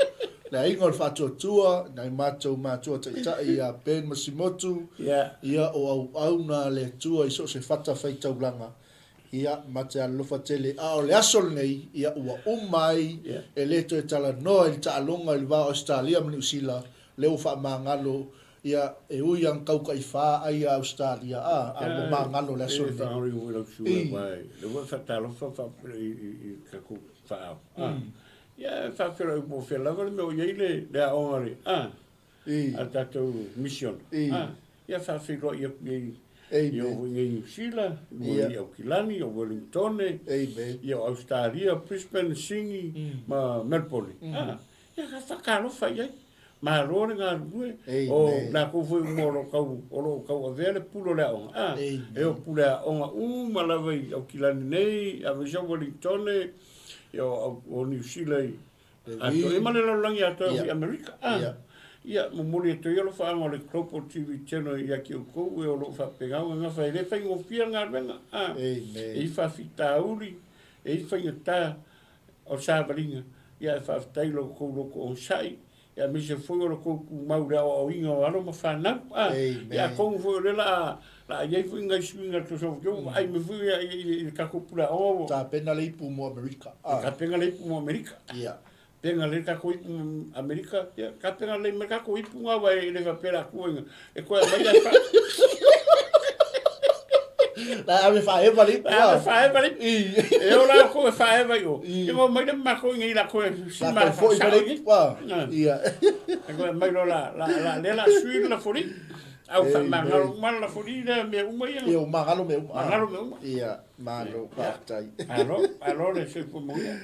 le aiga o le Faatuatua, nai matou matua taitai ia Ben Masimotu, Ia. ia, o auauna a le Atua i so o se fata faitaulaga, Ia, ma te alolofa tele. A o le aso lenei, ia, ua uma ai, e le toe talanoa i le taaloga i le va o Ausetalia ma Niu Sila, lea ua faamagalo, ia, e ui lava ina taukaifā ai ia Ausetalia, a, a ua magalo le aso E lenei. faagalo i lau susuga aua lea ua e faatalofa ma faapea i le tatou faaao. A, ia e faafeiloai po o fea lava le mea o i ai le aoga a le, a, a le tatou mission. A, ia faafeiloai atu i ai ia oo foi i Niu Sila, i Aukilani, o Wellingtone, ia o Ausetalia, Brisbane, Sini ma Melbourne. A, ia ka faatalofa i ai. Malo le galulue, o latou foi uma o lo o o lo o tauavea le pule o le aoga. A, e o pule aoga uma lava i Aukilani nei, aemaise o Wellingtone, ia o Niu Sila i Atoa ia ma le lalolagi atoa i Amerika. A, ia, momoli atu ai alofaaga o le Global TV Channel ia te outou e o lo o faapena ona gafa e le faigofie le galuega. A, e i faafitauli, e i faigata o le savaliga, ia ae faafetai i lo outou loto onosai, ia aemaise foi o lo outou tumau i le aoaoina o alo ma fanau. A, ia atonu foi o lea o le a i ai foi nai suiga e tusa o ua vaai mai foi i le tatou pule aoga ua Tapena le ipu mo Amerika. A. Tapena le ipu mo Amerika. Ia. Tapena le tatou ipu mo Amerika. Ia, tapena lelei mai le tatou ipu na aua e le faapea la tua ina e toe aumai ae fa. La ave faaeva le ipu. La ave faaeva le ipu. E o la kou e faaeva i o. Ia o mai le matou i nei la koe si La ma koe foi ma le ipu. A. Ia. E koe mai lo la la la le la sui la foli. Au faamagalo uma le lafoli lea mea uma ia. Ia, ua magalo mea uma. Magalo mea uma. Ia, malo, faafetai. Malo, malo le soifua manuia.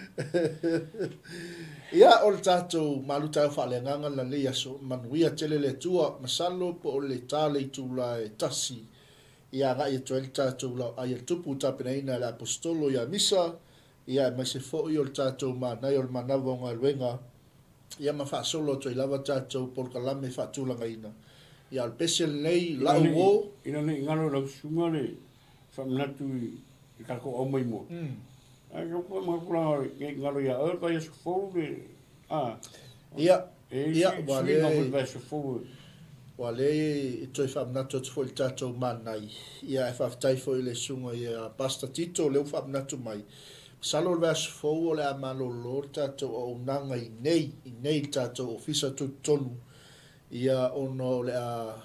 Ia, o le tatou malu taeao faaleagaga lenei aso, manuia tele le Atua, masalo po o le ta le itula e tasi ia agai atu ai le tatou laoai a le Tupu tapenaina e le Aposetolo ia Misa, ia aemaise foi o le tatou manaia o le manava o galuega ia ma faasolo atu ai lava tatou polokalame faatulagaina. Ia, o le pese lenei, lau uo. Ina ne i galo i lau susuga le Faamanatu i le tatou aumai mua. Ae ka ua manatu la ne i galo ia oe le vaiaso fou le a. Ia, E i ai ia, isi ua suiga le foi i le vaiaso fou. Ua le e toe faamanatu atu foi i le tatou Manai, ia ae faafetai foi i le susuga ia Pastor Tito o lea ua faamanatu mai. Masalo o le vaiaso fou o le a malolo le tatou auaunaga i inei, i inei i le tatou ofisa tutotonu, ia ona o le a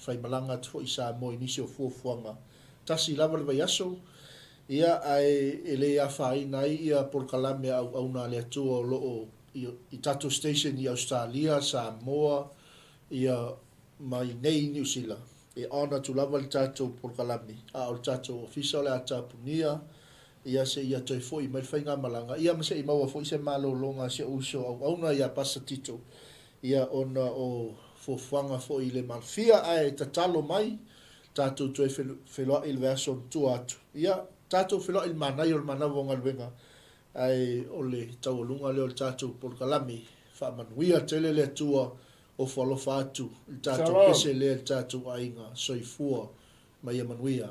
faimalaga atu foi i Samoa i nisi o fuafuaga. Tasi lava le vaiaso, ia ae e le afaina ai ia polokalame a auauna a le Atua o lo o i, i tatou station i Ausetalia, Samoa, ia ma inei i Niu Sila, e on atu lava le tatou polokalame, a o le tatou ofisa o le a tapunia, ia seia toe foi mai le faigamalaga, ia ma se i maua foi se malologa a si ou uso auauna ia Pasa Tito, ia ona o fuafuaga foi le malofia, ae tatalo mai, tatou toe feloai i le vaiaso ona tua atu. Ia, tatou feloai i le manaia o le manava o galuega, ae o le taualuga lea o le tatou polokalame. Faamanuia tele le Atua, ofo alofa atu i le tatou Shalom. pese lea i le tatou aiga. Soifua ma ia manuia.